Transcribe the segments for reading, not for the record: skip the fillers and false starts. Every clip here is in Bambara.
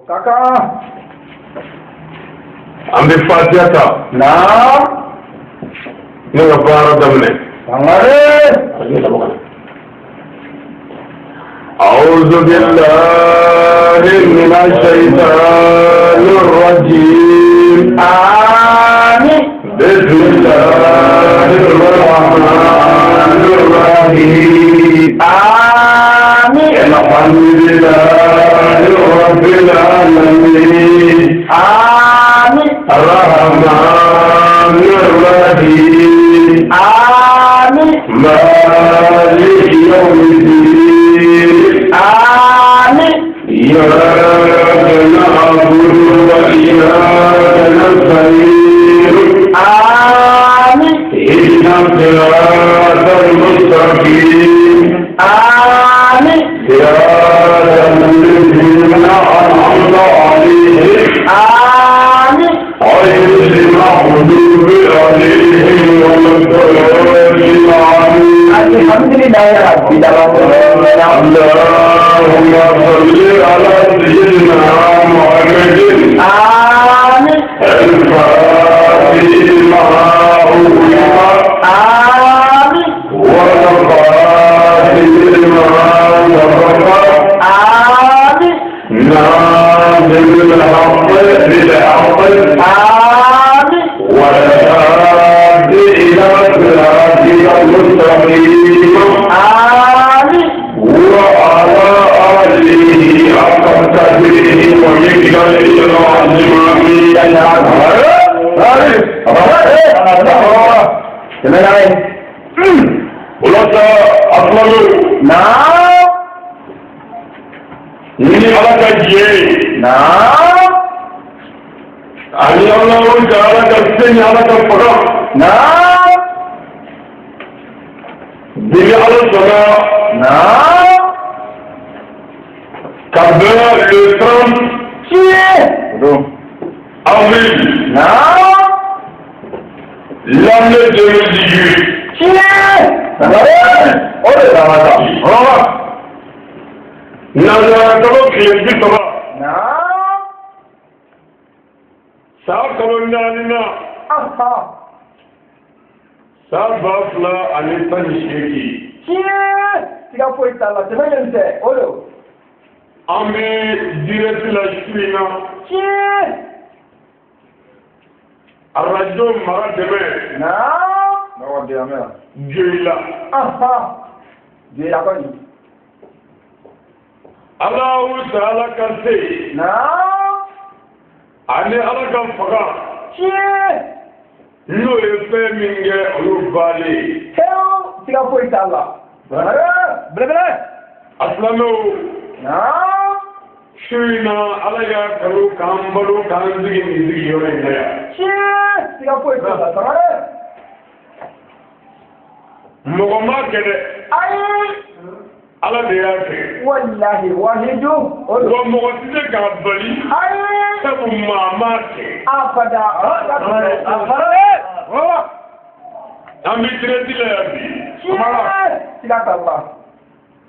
Ka kan. An bɛ fatiya ta. Naam. Ne ka baara daminɛ. Sangare. أعوذ بالله من الشيطان الرجيم. آمين. بسم الله الرحمن الرحيم. آمين. الحمد لله رب العالمين. آمين. الرحمن الرحيم. آمين. مالك يوم الدين. آمين. إياك نعبد وإياك نستعين. آمين. اهدنا الصراط المستقيم. آمين. صراط الذين أنعمت عليهم. آمين. غير المغضوب عليهم ولا الضالين. الحمد لله رب العالمين. اللهم صل على سيدنا محمد. آمين. الفاتح لما أغلق. آمين. والخاتم لما سبق. آمين. ناظر الحق بالحق. آمين. والهادي إلى صراطك المستقيم. آمين. وعلى آله حق قدره ومقداره العظيم. Tɛmɛ n'a ye. O la sa, a filanan. Naam. Ni Ala ka diɲɛ ye. Naam. Ani Alahu taala ka se ni Ala ka faga. Naam. Bi ni Ala sɔnna. Naam. Ka bɛn le 30 Tiɲɛ. O don. avril Naam. l'année 2018. Tiɲɛ. Sangare. O de la sa. Ɔwɔ. Nanzara kalo tile 30. Naam. San kalo 4 na. Aha. San 2018. Tiɲɛ. Siga foyi t'a la. Tɛmɛ nin tɛ. O don. An bɛ direct la su in na. Tiɲɛ. Arajo Mara Dɛmɛ. Naam. Nɔgɔ di an bɛ yan. Joyila. Aha. Joyila kɔni. Alahu taala ka se. Naam. Ani Ala ka faga. Tiɲɛ. N'o ye fɛn min kɛ, o y'o bannen ye. Pewu. Siga foyi t'a la. Belebele. A silamɛw. Naam. Su in na, Ala y'a kanu k'an balo k'an sigi nin sigiyɔrɔ in na yan. Tiɲɛ. Siga foyi t'a la. Sangare. Mɔgɔ ma kɛ dɛ. Ayi. Ala de y'a kɛ. Walahi wahidu. O don. Wa mɔgɔ tɛ se k'a bali. Ayi. Sabu maa m'a kɛ. Abada. A fara. An bɛ direct la yan bi. Tiɲɛ. Siga t'a la.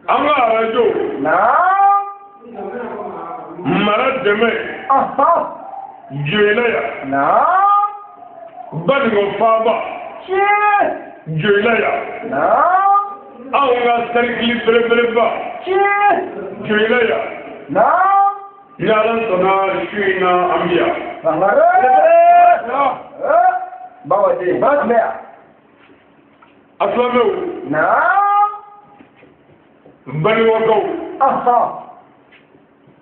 An ka arajo. Naam. Mara Dɛmɛ. Aha. Joyila yan. Naam. Banikɔ faaba. Tiɲɛ. Joyila yan. Naam. Anw ka cercle belebeleba. Tiɲɛ. Joyila yan. Naam. Ni Ala sɔnna, su in na an bɛ yan. Sangare. Bawa den. Baasi bɛ yan. A silamɛw. Naam. Banikɔkaw. Aha.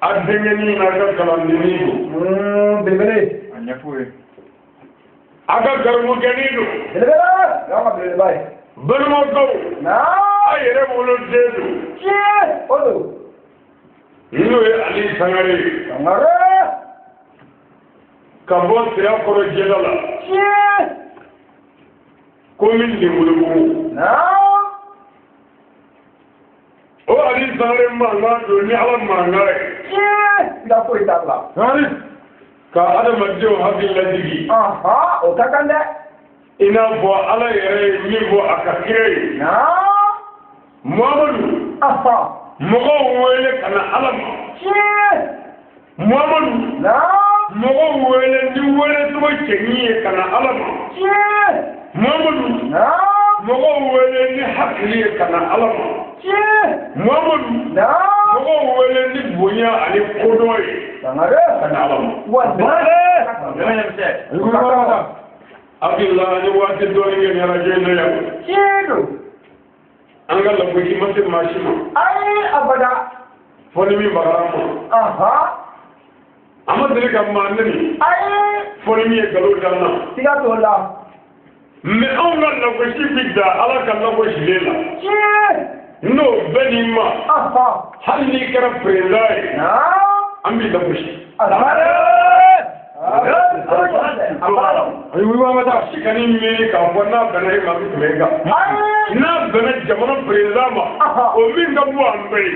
A denkɛnin n'a ka kalandennin don. Belebele. A ɲɛf'u ye. A ka garibukɛnin don. Belebele. Y'anw ka belebeleba ye. Balimakɛw. Naam. A yɛrɛ woloden don. Tiɲɛ. O don. N'o ye Ali Sangare ye. Sangare. Ka bɔ Sirakɔrɔ jɛda la. Tiɲɛ. Commune de Wolobugu. Naam. O Ali Sangare mankan don ni Ala mankan ye. Tiɲɛ. Siga foyi t'a la. Ka adamadenw hakili lajigi. Aha. O ka kan dɛ. I n'a fɔ Ala yɛrɛ ye min fɔ a ka kira ye. Naam. Muhamadu. Aha. Mɔgɔw wele ka na Ala ma. Tiɲɛ. Muhammadu mɔgɔw wele ni wele cogo cɛɲi ye ka na Ala ma. Muhammadu mɔgɔw wele ni hakili ye ka na Ala ma. Muhammadu mɔgɔw wele ni bonya ani kodɔn ye ka na Ala ma. Abdullah ni waati dɔɔni kɛ ɲɛnajɛ in na yan. An ka lagosi ma se maa si ma. Fo ni min bagara an ma. A ma deli ka maa neni. Fo ni min ye nkalon da n na. Mais anw ka lagosi bi da Ala ka lagosilen la. N'o bɛɛ n'i ma. Hali n'i kɛra président ye. An b'i lagosi. Si ka ni miiri k'a fɔ n'a bɛnna e ma a bɛ tɛmɛ e kan. N'a bɛnna jamana président ma. O min ka bɔ an bɛɛ ye.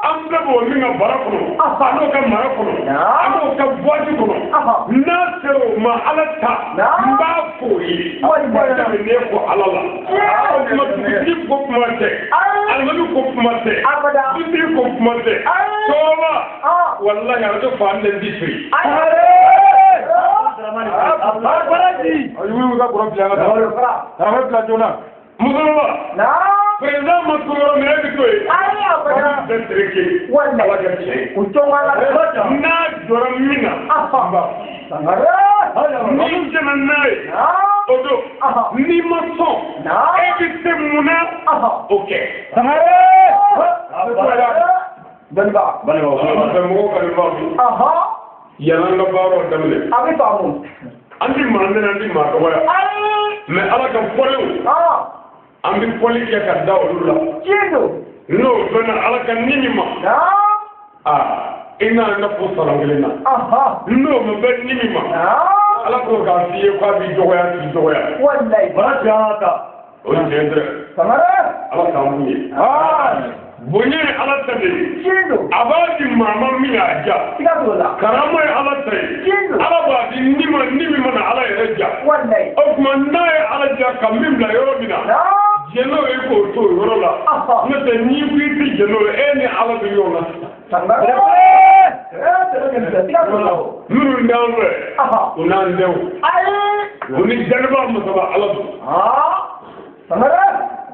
An bɛɛ b'o min ka bara kɔnɔ. A n'o ka mara kɔnɔ. A n'o ka boîte kɔnɔ. N'a sera o ma Ala ta. N b'a f'o ye. Ne ko Ala la. O tuma dugutigi ko kuma tɛ. Alimami ko kuma tɛ. Dutigi ko kuma tɛ. Tɔɔrɔ. Walahi arajo fan bɛɛ bi siri. Musokɔrɔba. Président ma to yɔrɔ min e bɛ to yen. Bɛɛ tereke. Ala ka tiɲɛ ye. N'a jɔra min na. N'i jɛnna n'a ye. O don. N'i ma sɔn. E bɛ se mun na. O kɛ. Mɔgɔw ka nin faamu. Yan'an ka baaraw daminɛ. An ti maa nɛnɛ an ti maa dɔgɔya. Mais Ala ka fɔlenw. An bɛ fɔli kɛ ka da olu la. N'o bɛnna Ala ka ni min ma. Aa i n'a na fo sara kelen na. N'o ma bɛn ni min ma. Ala ko k'a f'i ye k'a b'i dɔgɔya k'i dɔgɔya. O tiɲɛ tɛ. Ala k'an bonya. Bonya ye Ala ta de ye. A b'a di maa ma min y'a ja. Karama ye Ala ta ye. Ala b'a di ni ma ni min mana Ala yɛrɛ ja. O tuma n'a ye Ala ja ka min bila yɔrɔ min na. Jɛn n'o ye k'o to o yɔrɔ la. N'o tɛ n'i ko i tɛ jɛn n'o ye e ni Ala bɛ ɲɔgɔn na sisan. Minnu t'an fɛ. U n'an denw. U ni dannabaa masaba Ala don.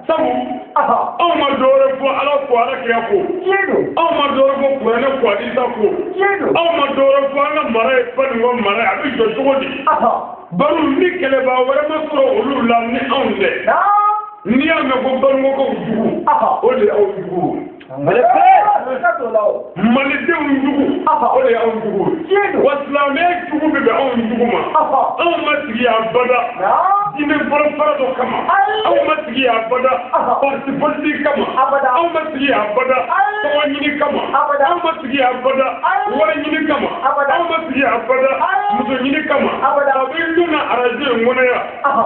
Sabu anw ma dɔwɛrɛ fɔ Ala ko Ala kira ko. Anw ma dɔwɛrɛ fɔ kuranɛ ko hadisa ko. Anw ma dɔwɛrɛ fɔ an ka mara ye banikɔ mara ye a bɛ jɔ cogo di. Baro ni kɛlɛbaa wɛrɛ ma sɔrɔ olu la ni anw tɛ. N'i y'a mɛn ko banikɔkaw jugu o de y'aw jugu. Malidenw jugu o de y'anw jugu. Wa silamɛya jugu bɛ bɛn anw jugu ma. Anw ma sigi abada diinɛ fara dɔ kama. Anw ma sigi abada parti politique kama. Anw ma sigi abada tɔgɔ ɲini kama. Anw ma sigi abada wari ɲini kama. Anw ma sigi abada muso ɲini kama. A bɛ donna arajo in kɔnɔ yan.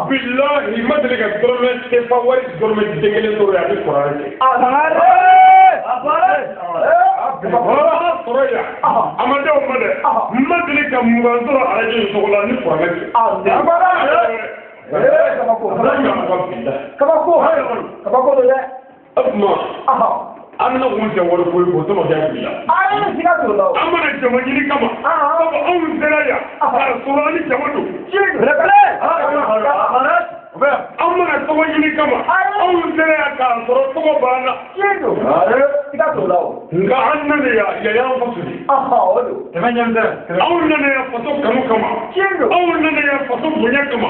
Bilahi ma deli ka dɔrɔmɛ sefa wari dɔrɔmɛ den kelen sɔrɔ yan a bɛ kuranɛ kɛ. Sɔrɔ yan a ma d'aw ma dɛ. N ma deli ka 20 sɔrɔ arajo in tɔgɔ la ni kuranɛ tɛ. Kabako don dɛ. O tuma an na kun tɛ wari ko ye k'o tɔgɔ kɛ bila. An mana jama ɲini kama. Sabu anw sera yan k'a sɔrɔ an ni jama don. An mana tɔgɔ ɲini kama. Anw sera yan k'a sɔrɔ tɔgɔ b'an na. Nka an nana yan yan y'an faso de. Anw nana yan faso kanu kama. Anw nana yan faso bonya kama.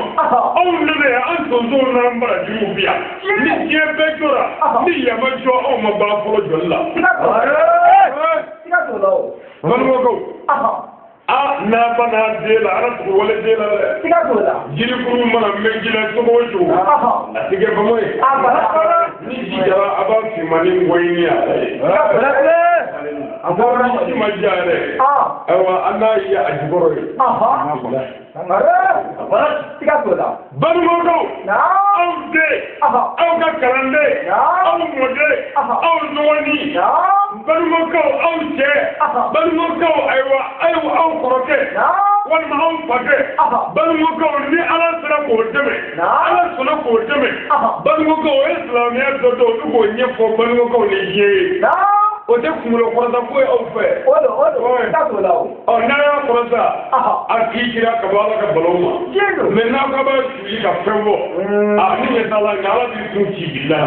Anw nana yan an tonsow n'an barajuguw bi yan. Ni diɲɛ bɛɛ jɔra ni yan ma jɔ anw ma ban fɔlɔ jɔli la. Balimakaw. A n'a ba n'a den la ala tugu wale den la dɛ. Jirikuru mana mɛn ji la cogo o cogo. A ti kɛ bama ye. Ni ji jara a b'a finman ni ŋɔɲini a la ye. A fɔra ni ji ma ja yɛrɛ. Ayiwa an n'a ye a jukɔrɔ ye. Balimakaw. Aw den. Aw ka kalanden. Aw mɔden. Aw dɔgɔnin. Balimakaw aw cɛ. Balimakaw ayiwa ayiwa aw kɔrɔkɛ. Walima aw fakɛ. Balimakaw ni Ala sera k'o dɛmɛ. Ala sɔnna k'o dɛmɛ. Balimakaw o ye silamɛya dɔ dɔn olu k'o ɲɛfɔ balimakaw ni diɲɛ ye. O tɛ kunkolo kɔrɔta ko ye aw fɛ. O don o don. Taa t'o la o. Ɔ n'a y'a kɔrɔta. A k'i kira ka bɔ Ala ka balawu ma. Tiɲɛ don. Mɛ n'aw ka b'a suyi ka fɛn bɔ. A ni ɲɛ t'a la nka Ala b'i kun ci bi la.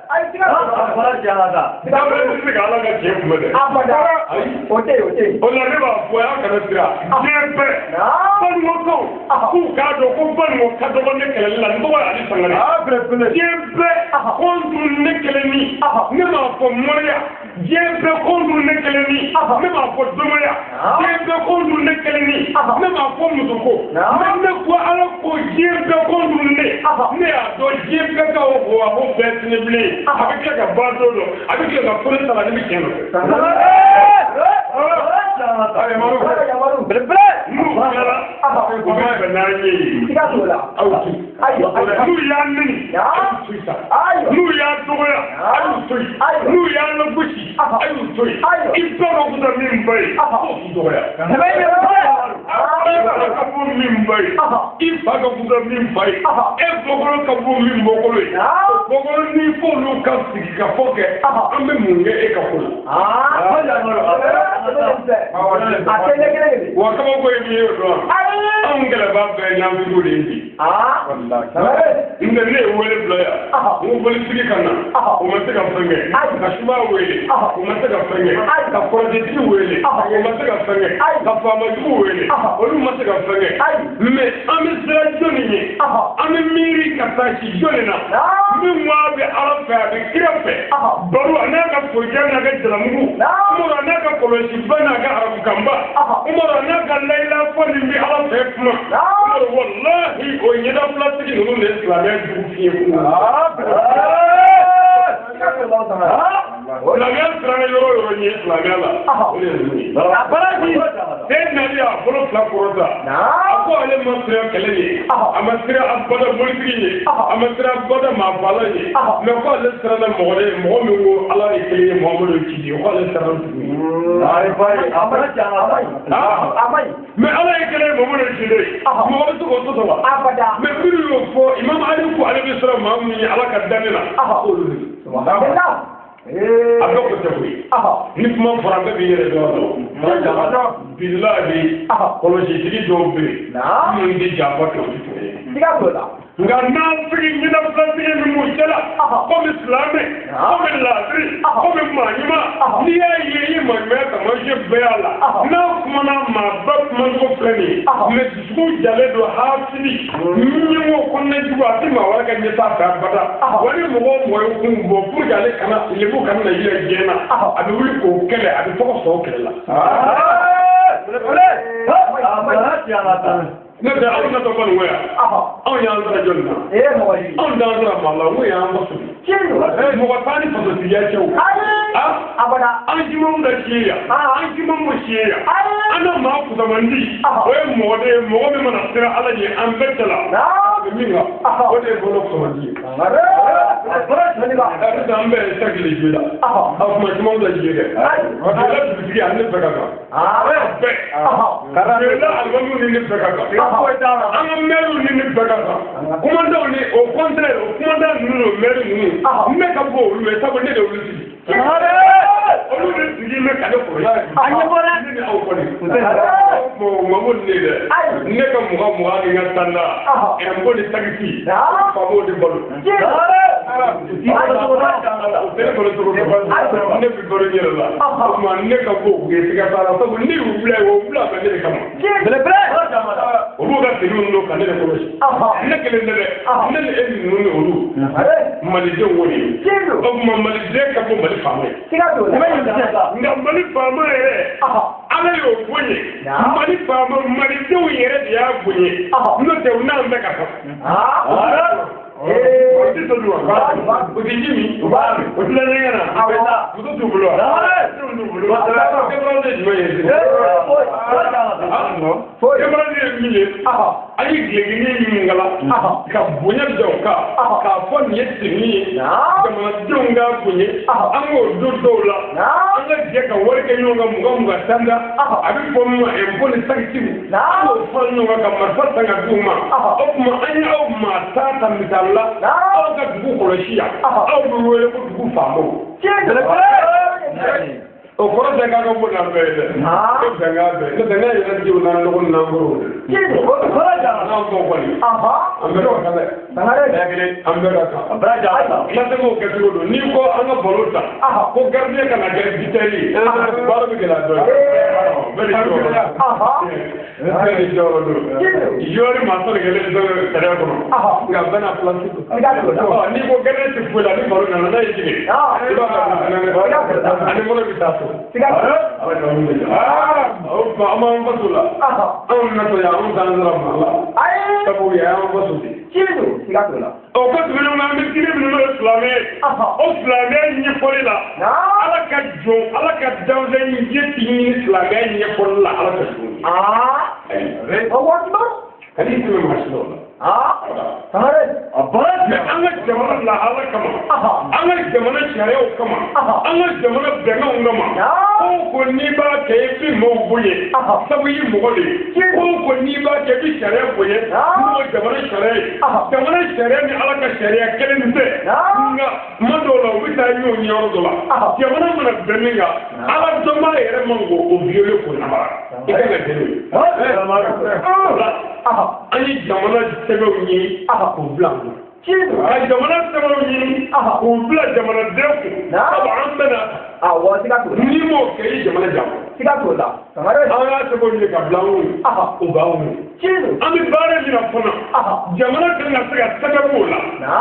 Ayi siga t'o la. A fɔra tiɲɛ la. Dabila tɛ se ka Ala ka tiɲɛ kunbɛ dɛ. Abada. Ayi. O tɛ yen o tɛ yen. O la ne b'a fɔ a kana siran. Diɲɛ bɛɛ. Banikɔkaw. K'u k'a dɔn ko Banikɔ ka dɔgɔ ne kɛlɛli la n tɔgɔ ye Ali Sangare. Diɲɛ bɛɛ contre ne kelen ni. Ne m'a fɔ mɔriya. Diɲɛ bɛɛ contre ne kelen ni. Ne m'a fɔ dɔgɔya. Diɲɛ bɛɛ contre ne kelen ni. Ne m'a fɔ musoko. Mais ne ko Ala ko diɲɛ bɛɛ contre ne. Ne y'a dɔn diɲɛ bɛɛ ka o ko a ko bɛɛ tɛ ne bilen. A bɛ tila ka ban don dɔ. A bɛ tila ka fɔ ne ta la ne bɛ tiɲɛ nɔfɛ. N'u tilala u bɛ bɛn n'an ye yen. Siga t'o la. Aw tu. Ayiwa. N'u y'a nɛni. A y'u to yen sa. Ayiwa. N'u y'a dɔgɔya. A y'u to yen. N'u y'a lagosi. A y'u to yen. I ba ka fisa min ba ye. K'o k'i dɔgɔya. I fa ka bon min ba ye. I fa ka fisa min fa ye. E bɔkolo ka bon min bɔkolo ye. O bɔkolo ni f'olu ka sigi ka fɔ kɛ. An bɛ mun kɛ e ka ko la. A tɛ ne kelen de. Wa kabako ye min ye o dɔn. Anw kɛlɛbaa bɛɛ ye n'an de ye bi. N tɛ ne ye wele bila yan. N ko bolitigi ka na. O ma se ka fɛn kɛ. Ka suba wele. O ma se ka fɛn kɛ. Ka kɔrɔjɛtigi wele. O ma se ka fɛn kɛ. Ka faamajugu wele. Olu ma se ka fɛn kɛ. Mais an bɛ siran jɔnni ɲɛ. An bɛ miiri ka taa si jɔnni na. Min ko a bɛ Ala fɛ a bɛ kira fɛ. Baro a n'a ka folikɛ n'a ka jalamugu. Umaru a n'a ka kɔlɔsiba n'a ka arabukanba. Umaru a n'a ka layila fɔ nin bɛ Ala fɛ kuma. Umaru walahi o ɲɛda filatigi ninnu de ye silamɛya jugu fiɲɛ kun. Silamɛya siranna yɔrɔ o yɔrɔ ɲɛ silamɛya la. O de ye ninnu ye. Seyidina Ali y'a bolo fila kɔrɔta. A ko ale ma siran kɛlɛ ɲɛ. A ma siran abada bolitigi ɲɛ. A ma siran abada maafaala ɲɛ. Mɛ ko ale siranna mɔgɔ de ye mɔgɔ min ko Ala ye kelen ye Muhamadu ye ciden ye ko ale siranna tugun. Mais Ala ye kelen ye Muhamadu ye ciden ye. Mɔgɔ bɛ se k'o sɔsɔ wa? Mais minnu y'o fɔ Imam Ali ko ale bɛ siran maa min ye Ala ka danni na. K'olu de. A bɛɛ ko tɛ koyi. Ni kuma fɔra bɛɛ b'i yɛrɛ dɔn dɔn. Bilahi kɔlɔsitigi dɔw bɛ yen minnu tɛ janfa kɛ o tɛ tiɲɛ ye. Siga t'o la. Nka n'an sigi ɲɛna filatigi min b'u cɛla komi silamɛ komi laadiri komi maa ɲuman n'i y'a ye i ye maa ɲumanya taamasiyɛn bɛɛ y'a la n'a kumana maaba kumacogo filɛ nin ye mɛ dusukun jalen don hasidi ɲɛngo kɔnɔnajugu a tɛ maa wɛrɛ ka ɲɛtaa fɛ abada wa ni mɔgɔ o mɔgɔ ye kun bɔ pour que ale kana lebu kana na yira diɲɛ na a bɛ wuli k'o kɛlɛ a bɛ tɔgɔ sɔrɔ o kɛlɛ la. Ne tɛ aw natɔ Banikɔ yan. Anw y'an sara jɔnni na. Anw t'an sara maa la n ko y'an faso ye. Mɔgɔ t'an ni fasotigiya cɛ o. An jimamu da si ye yan. An jimamu si ye yan. An na maa fusamandi. O ye mɔgɔ de ye mɔgɔ min mana siran Ala ɲɛ an bɛɛ cɛ la. A bɛ min kan o de ye bolo fusamandi ye. Sisan an bɛɛ ye sakile ji la. A kuma caman da ji ye dɛ. Jela dugutigi ani ne bɛɛ ka kan. Bɛɛ. Jela alimamiw ni ne bɛɛ ka kan. An ka mɛriw ni ne bɛɛ ka kan. Kumandaw ni au contraire o kumandan ninnu n'o mɛri ninnu ne ka bɔ olu ye sabu ne de y'olu sigi. Olu de sigi bɛ ka ne kɔlɔsi. Ne ni aw kɔni. Mɔgɔ ni ne dɛ. Ne ka mugan mugan ni n ka tan na. Ɛnpo ni takisi. Faamaw de balo. O tɛ ne balo cogo dɔn. Ne bɛ balo n yɛrɛ la. O tuma ne ka bɔ u ye siga t'a la sabu ne y'u bila yen o bila bɛ ne de kama. Olu ka finiw don ka ne de kɔlɔsi. Ne kelen tɛ dɛ. Ne ni e ninnu ni olu. Malidenw o de ye. O tuma maliden ka bɔ Mali faama ye. Nka Mali faama yɛrɛ Ala y'o bonya. Mali faama malidenw yɛrɛ de y'a bonya. N'o tɛ u n'an bɛɛ ka kan. O tɛ toli wa? O tɛ ji min? O tɛ ɲɛgɛn na? Muso t'u bolo wa? Denw t'u bolo wa? Démocratie ye jumɛn ye sisan? Démocratie ye min ye? An ye gilekini min kala ka bonya da o kan k'a fɔ nin ye tenue ye jamanadenw k'a bonya an k'o don dɔw la an ka jɛ ka wari kɛ ɲɔgɔn kan mugan mugan tan tan a bɛ fɔ min ma impôt ni taxe an k'o fara ɲɔgɔn kan ka marifa san ka d'u ma o tuma an ye aw maa tan ta misali la aw ka dugu kɔlɔsi yan aw bɛ wele ko dugu faamaw. O kɔrɔ tɛ k'a ka bon n'an bɛɛ ye dɛ. E bɛnkan bɛɛ. N'o tɛ ne yɛrɛ jiw n'an dɔgɔnin n'an kɔrɔw de. N'an kɔ kɔni. An bɛɛ ka kan dɛ. An bɛɛ ka kan. N'a tɛ k'o kɛcogo don. N'i ko an ka balo ta. Ko gardien kana kɛ bitɛri ye. Baara bɛ gɛlɛya dɔɔnin. Bɛɛ ni jɔyɔrɔ don. Bɛɛ ni jɔyɔrɔ don. Joueur maa 11 bɛ terrain kɔnɔ. Nka bɛɛ n'a place don. N'i ko gardien tɛ foyi la ni balo nana n'a y'i jigin. I b'a ka ani mɔnɛ bɛ taa so. An b'an faso la. Anw natɔ yan anw t'an sara maa la. Sabu yan y'an faso de. O ko tɛmɛnenw na an bɛ diinɛ minnu n'o ye silamɛ ye. O silamɛya ɲɛfɔli la. Ala ka jɔn ala ka danfɛn ɲɛ ti ɲini silamɛya ɲɛfɔli la ala ka jɔn ye. Kan'i tɛmɛ maa si la o la. Mais an ka jamana lahala kama, an ka jamana sariyaw kama, an ka jamana bɛnkanw kama, ko ko n'i b'a kɛ i bɛ maaw bonya, sabu i ye mɔgɔ de ye. Ko ko n'i b'a kɛ i bɛ sariya bonya, n'o ye jamana sariya ye. Jamana sariya ni Ala ka sariya kelen tɛ. Nka tuma dɔw la u bɛ taa ɲɔgɔn ye yɔrɔ dɔ la. Jamana mana bɛn min kan, Ala dɔnbaa yɛrɛ man k'o violer k'o namara. I kan ka jɛn n'o ye. An ye jamana sɛbɛnw ɲini k'u bila an kun. Ka jamana sɛbɛnw ɲini k'u bila jamanaden kun. Sabu an bɛna n'i m'o kɛ i ye jamana janfa. An y'a sɛbɛnw ɲini ka bila an kun. O b'an kun. An bɛ baara min na fana, jamana kan ka se ka sɛbɛn b'o la.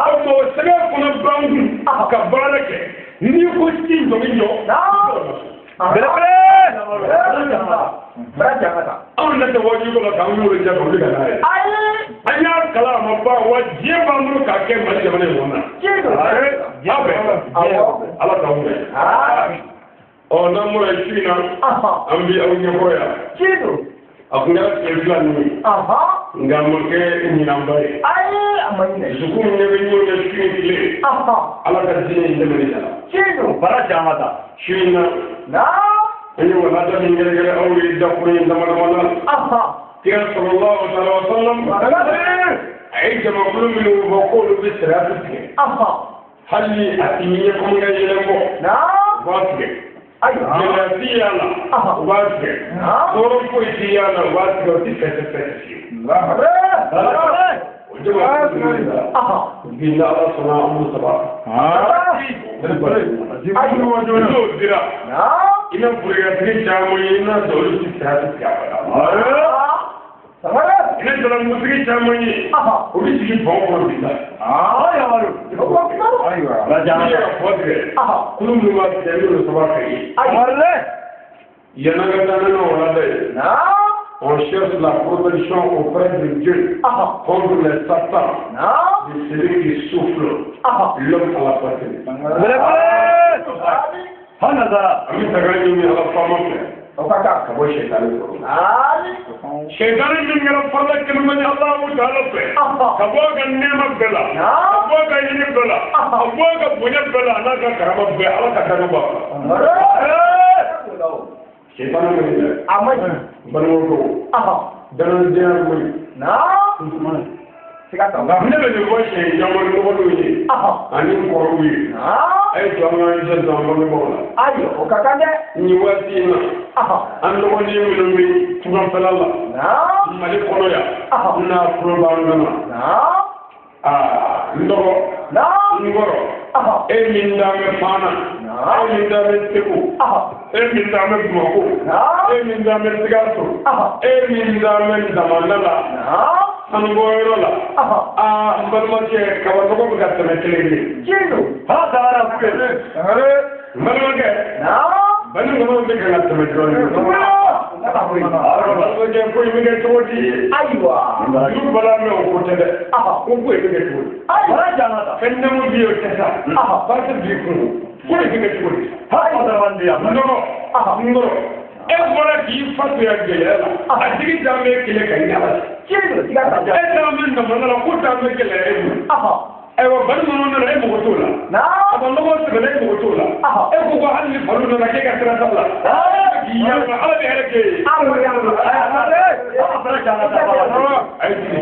O tuma o sɛbɛn fana b'an kun ka baara kɛ. N'i ko ci jɔn jɔ. Anw na tɛ wajibi la k'an wolo jɛ ka wuli ka n'a ye. An y'a kalan a ma ban wa diɲɛ b'an bolo k'a kɛ Mali jamana in kɔnɔ na. Aw bɛn Ala k'anw bɛn. Ɔ n'an bɔra yen su in na an bɛ aw ɲɛkɔrɔ yan. A kun kɛra tile fila ninnu ye. Nka a ma kɛ ɲinanba ye. Dusukun ɲɛ bɛ ɲɔgɔn na su in tile. Ala ka diinɛ in dɛmɛ de la. Su in na. An ye walanda min gɛrɛgɛrɛ aw ye dakuru in dama dama na. Kira sallallahu alaihi wa sallam a ye jamakulu minnu fɔ k'olu bɛ sariya tigɛ. Hali ni a ti ɲɛ kɔmi ka yɛlɛn bɔ. U b'a tigɛ. Gɛlɛya ti y'a la. U b'a tigɛ. Tɔɔrɔ foyi ti y'a la. U b'a tigɛ. U ti fɛsɛ fɛsɛ fiyewu. O jamakulu minnu la. Bi ni Ala sɔnna an b'u saba. N'o dira. I na burukɛtigi caman ye i n'a sɔrɔ olu ti saya ti tigɛ abada. I na jalamugutigi caman ye o bɛ sigi bɔn kɔnɔ bi la. N'i y'a fɔ tigɛ kulu minnu b'a tigɛ n'olu saba fɛ ye. Yan'an ka taa n'an ka walanda ye. On cherche la protection auprès de Dieu contre les satans, de celui qui souffle l'homme à la poitrine. An bɛ saga ɲini Ala faama fɛ ka bɔ sɛtanɛ kɔrɔ. Sɛtanɛ min kɛra fala kɛnɛma ni Alahu taala fɛ ka bɔ a ka nɛɛma bɛɛ la, ka bɔ a ka hinɛ bɛɛ la, ka bɔ a ka bonya bɛɛ la, a n'a ka karama bɛɛ, Ala ka danga b'a kan. Sɛtanɛ man ɲi dɛ. N balimakɛw, danadenya man ɲi. Ne bɛ nin fɔ siɲɛ caman ni dɔgɔninw ye ani n kɔrɔw ye. A ye to an k'an janto an bangebaaw la. Nin waati in na, an dɔgɔnin minnu bɛ tunganfɛla la, Mali kɔnɔ yan, n'a tulo b'an kan na. Aa n dɔgɔ, n kɔrɔ, e min dan bɛ Fana, e min dan bɛ Segu, e min dan bɛ Bamakɔ, e min dan bɛ Sikaso, e min dan bɛ Damanda la, sanubɔyɔrɔ la. Aa n balimakɛ, kabanɔgɔ bɛ ka tɛmɛ kelen kelen. N balimakɛ, bani kɔnɔw bɛ ka tɛmɛ dɔɔnin. Balimakɛ, ko in bɛ kɛ cogo di? Juru bala mɛ o ko tɛ dɛ. Ko in bɛ kɛ cogo di? Fɛn nɛmu b'i ye o tɛ sa. Baasi b'i kun. Ko in bɛ kɛ cogo di? N dɔgɔ, n kɔrɔ, e bɔra k'i fa to yan gɛlɛya la. A tigi dan bɛ kɛlɛ ka ɲɛ ala cɛ. E dan bɛ namana la, ko dan bɛ gɛlɛya e bolo. Ayiwa bani minnu nana e mago t'o la. A ma nɔgɔ sɛbɛnna e mago t'o la. E ko ko hali ni faliw nana k'e ka sira t'a la. K'i yafa Ala bɛ hɛrɛ k'e ye. A ye sigi.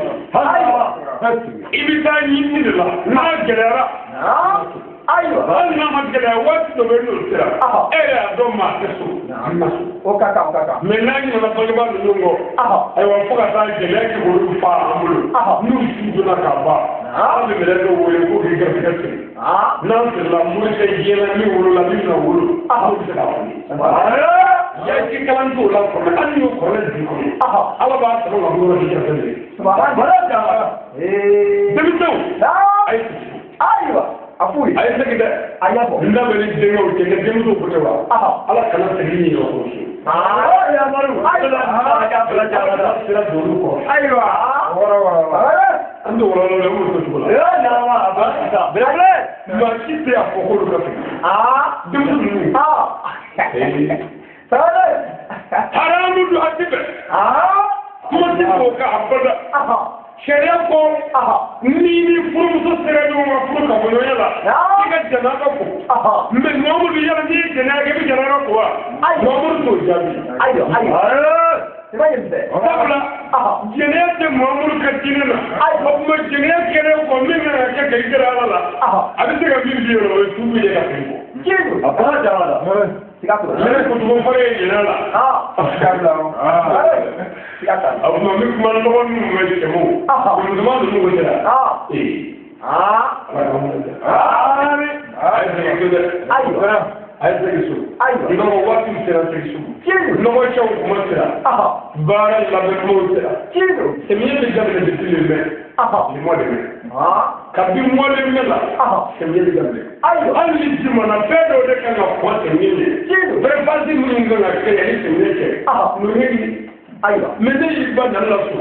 I bɛ taa ɲini de la n'a gɛlɛyara. Ayiwa. Hali n'a ma gɛlɛya waati dɔ bɛ n'o sera. E yɛrɛ y'a dɔn maa tɛ so. An ma so. O ka kan o ka kan. Mɛ n'a ɲinɛna bangebaa ninnu kɔ. Ayiwa fo ka taa gɛlɛya kɛ k'olu fa an bolo. N'u su donna ka ban. An bɛ minɛ dɔw wele ko k'i garisɛgɛ siri. N'an sirila mori tɛ diɲɛ na min wolola min bɛna wolo. N'o bɛ se k'a fɔ. Yaji kalan t'o la kɔnɔ hali n'o kɔrɔ di kɔnɔ. Ala b'a sɔrɔ ka bolo k'i garisɛgɛ siri. Denmisɛnw. A ye segin. Ayiwa. A f'u ye. A ye segin dɛ. A y'a fɔ. N da bɛ ni denkɛw cɛ kɛ denmusow ko tɛ wa. Ala kana segin ɲinɛ o kɔ. Ayiwa. Sira don olu kɔrɔ. Ayiwa. An tɛ wɔlɔlɔ la, an b'o to cogo la. Maa si tɛ a fɔ k'olu ka segin. Denmuso ninnu. Haramu don a ti bɛn. Kuma ti fɔ ka abada. Sariya ko n'i ni furumuso sera ɲɔgɔn ma furu kafoɲɔgɔnya la, i ka jɛn'a ka ko. Mɛ Muhamadu yala n'i ye jɛnɛya kɛ i bɛ jɛn'a ka ko wa? Muhamadu t'o jaabi. Ayiwa ayiwa. Sabula jɛnɛya tɛ Muhamadu ka diinɛ na. O tuma jɛnɛya kɛlen kɔ min kan ka kɛ ka i gɛrɛ Ala la, a bɛ se ka min f'i ye o ye tuubi ye ka segin kɔ. Yɛrɛ kojugu fɔlɔ ye jɛnɛya la. A tuma n bɛ kuma nɔgɔ minnu bɛ cɛw. Musoman ninnu ko tɛ. Ee. Ala k'an wele dɛ. A ye segin so dɛ. A ye segin so. Nɔgɔ waati sera segin so. Nɔgɔ cɛw kuma sera. Baara labɛn kumaw sera. Samiya bɛ daminɛ depuis le mai. Le mois de mai. Kabi mois de mai la. Samiya bɛ daminɛ. Hali ni ji ma na fɛn dɔw de kan ka kɔn samiya ɲɛ. Préparation minnu kan ka kɛ yanni samiya cɛ. Ninnu ye. Ayiwa. Mɛ ne y'i ba nana la so.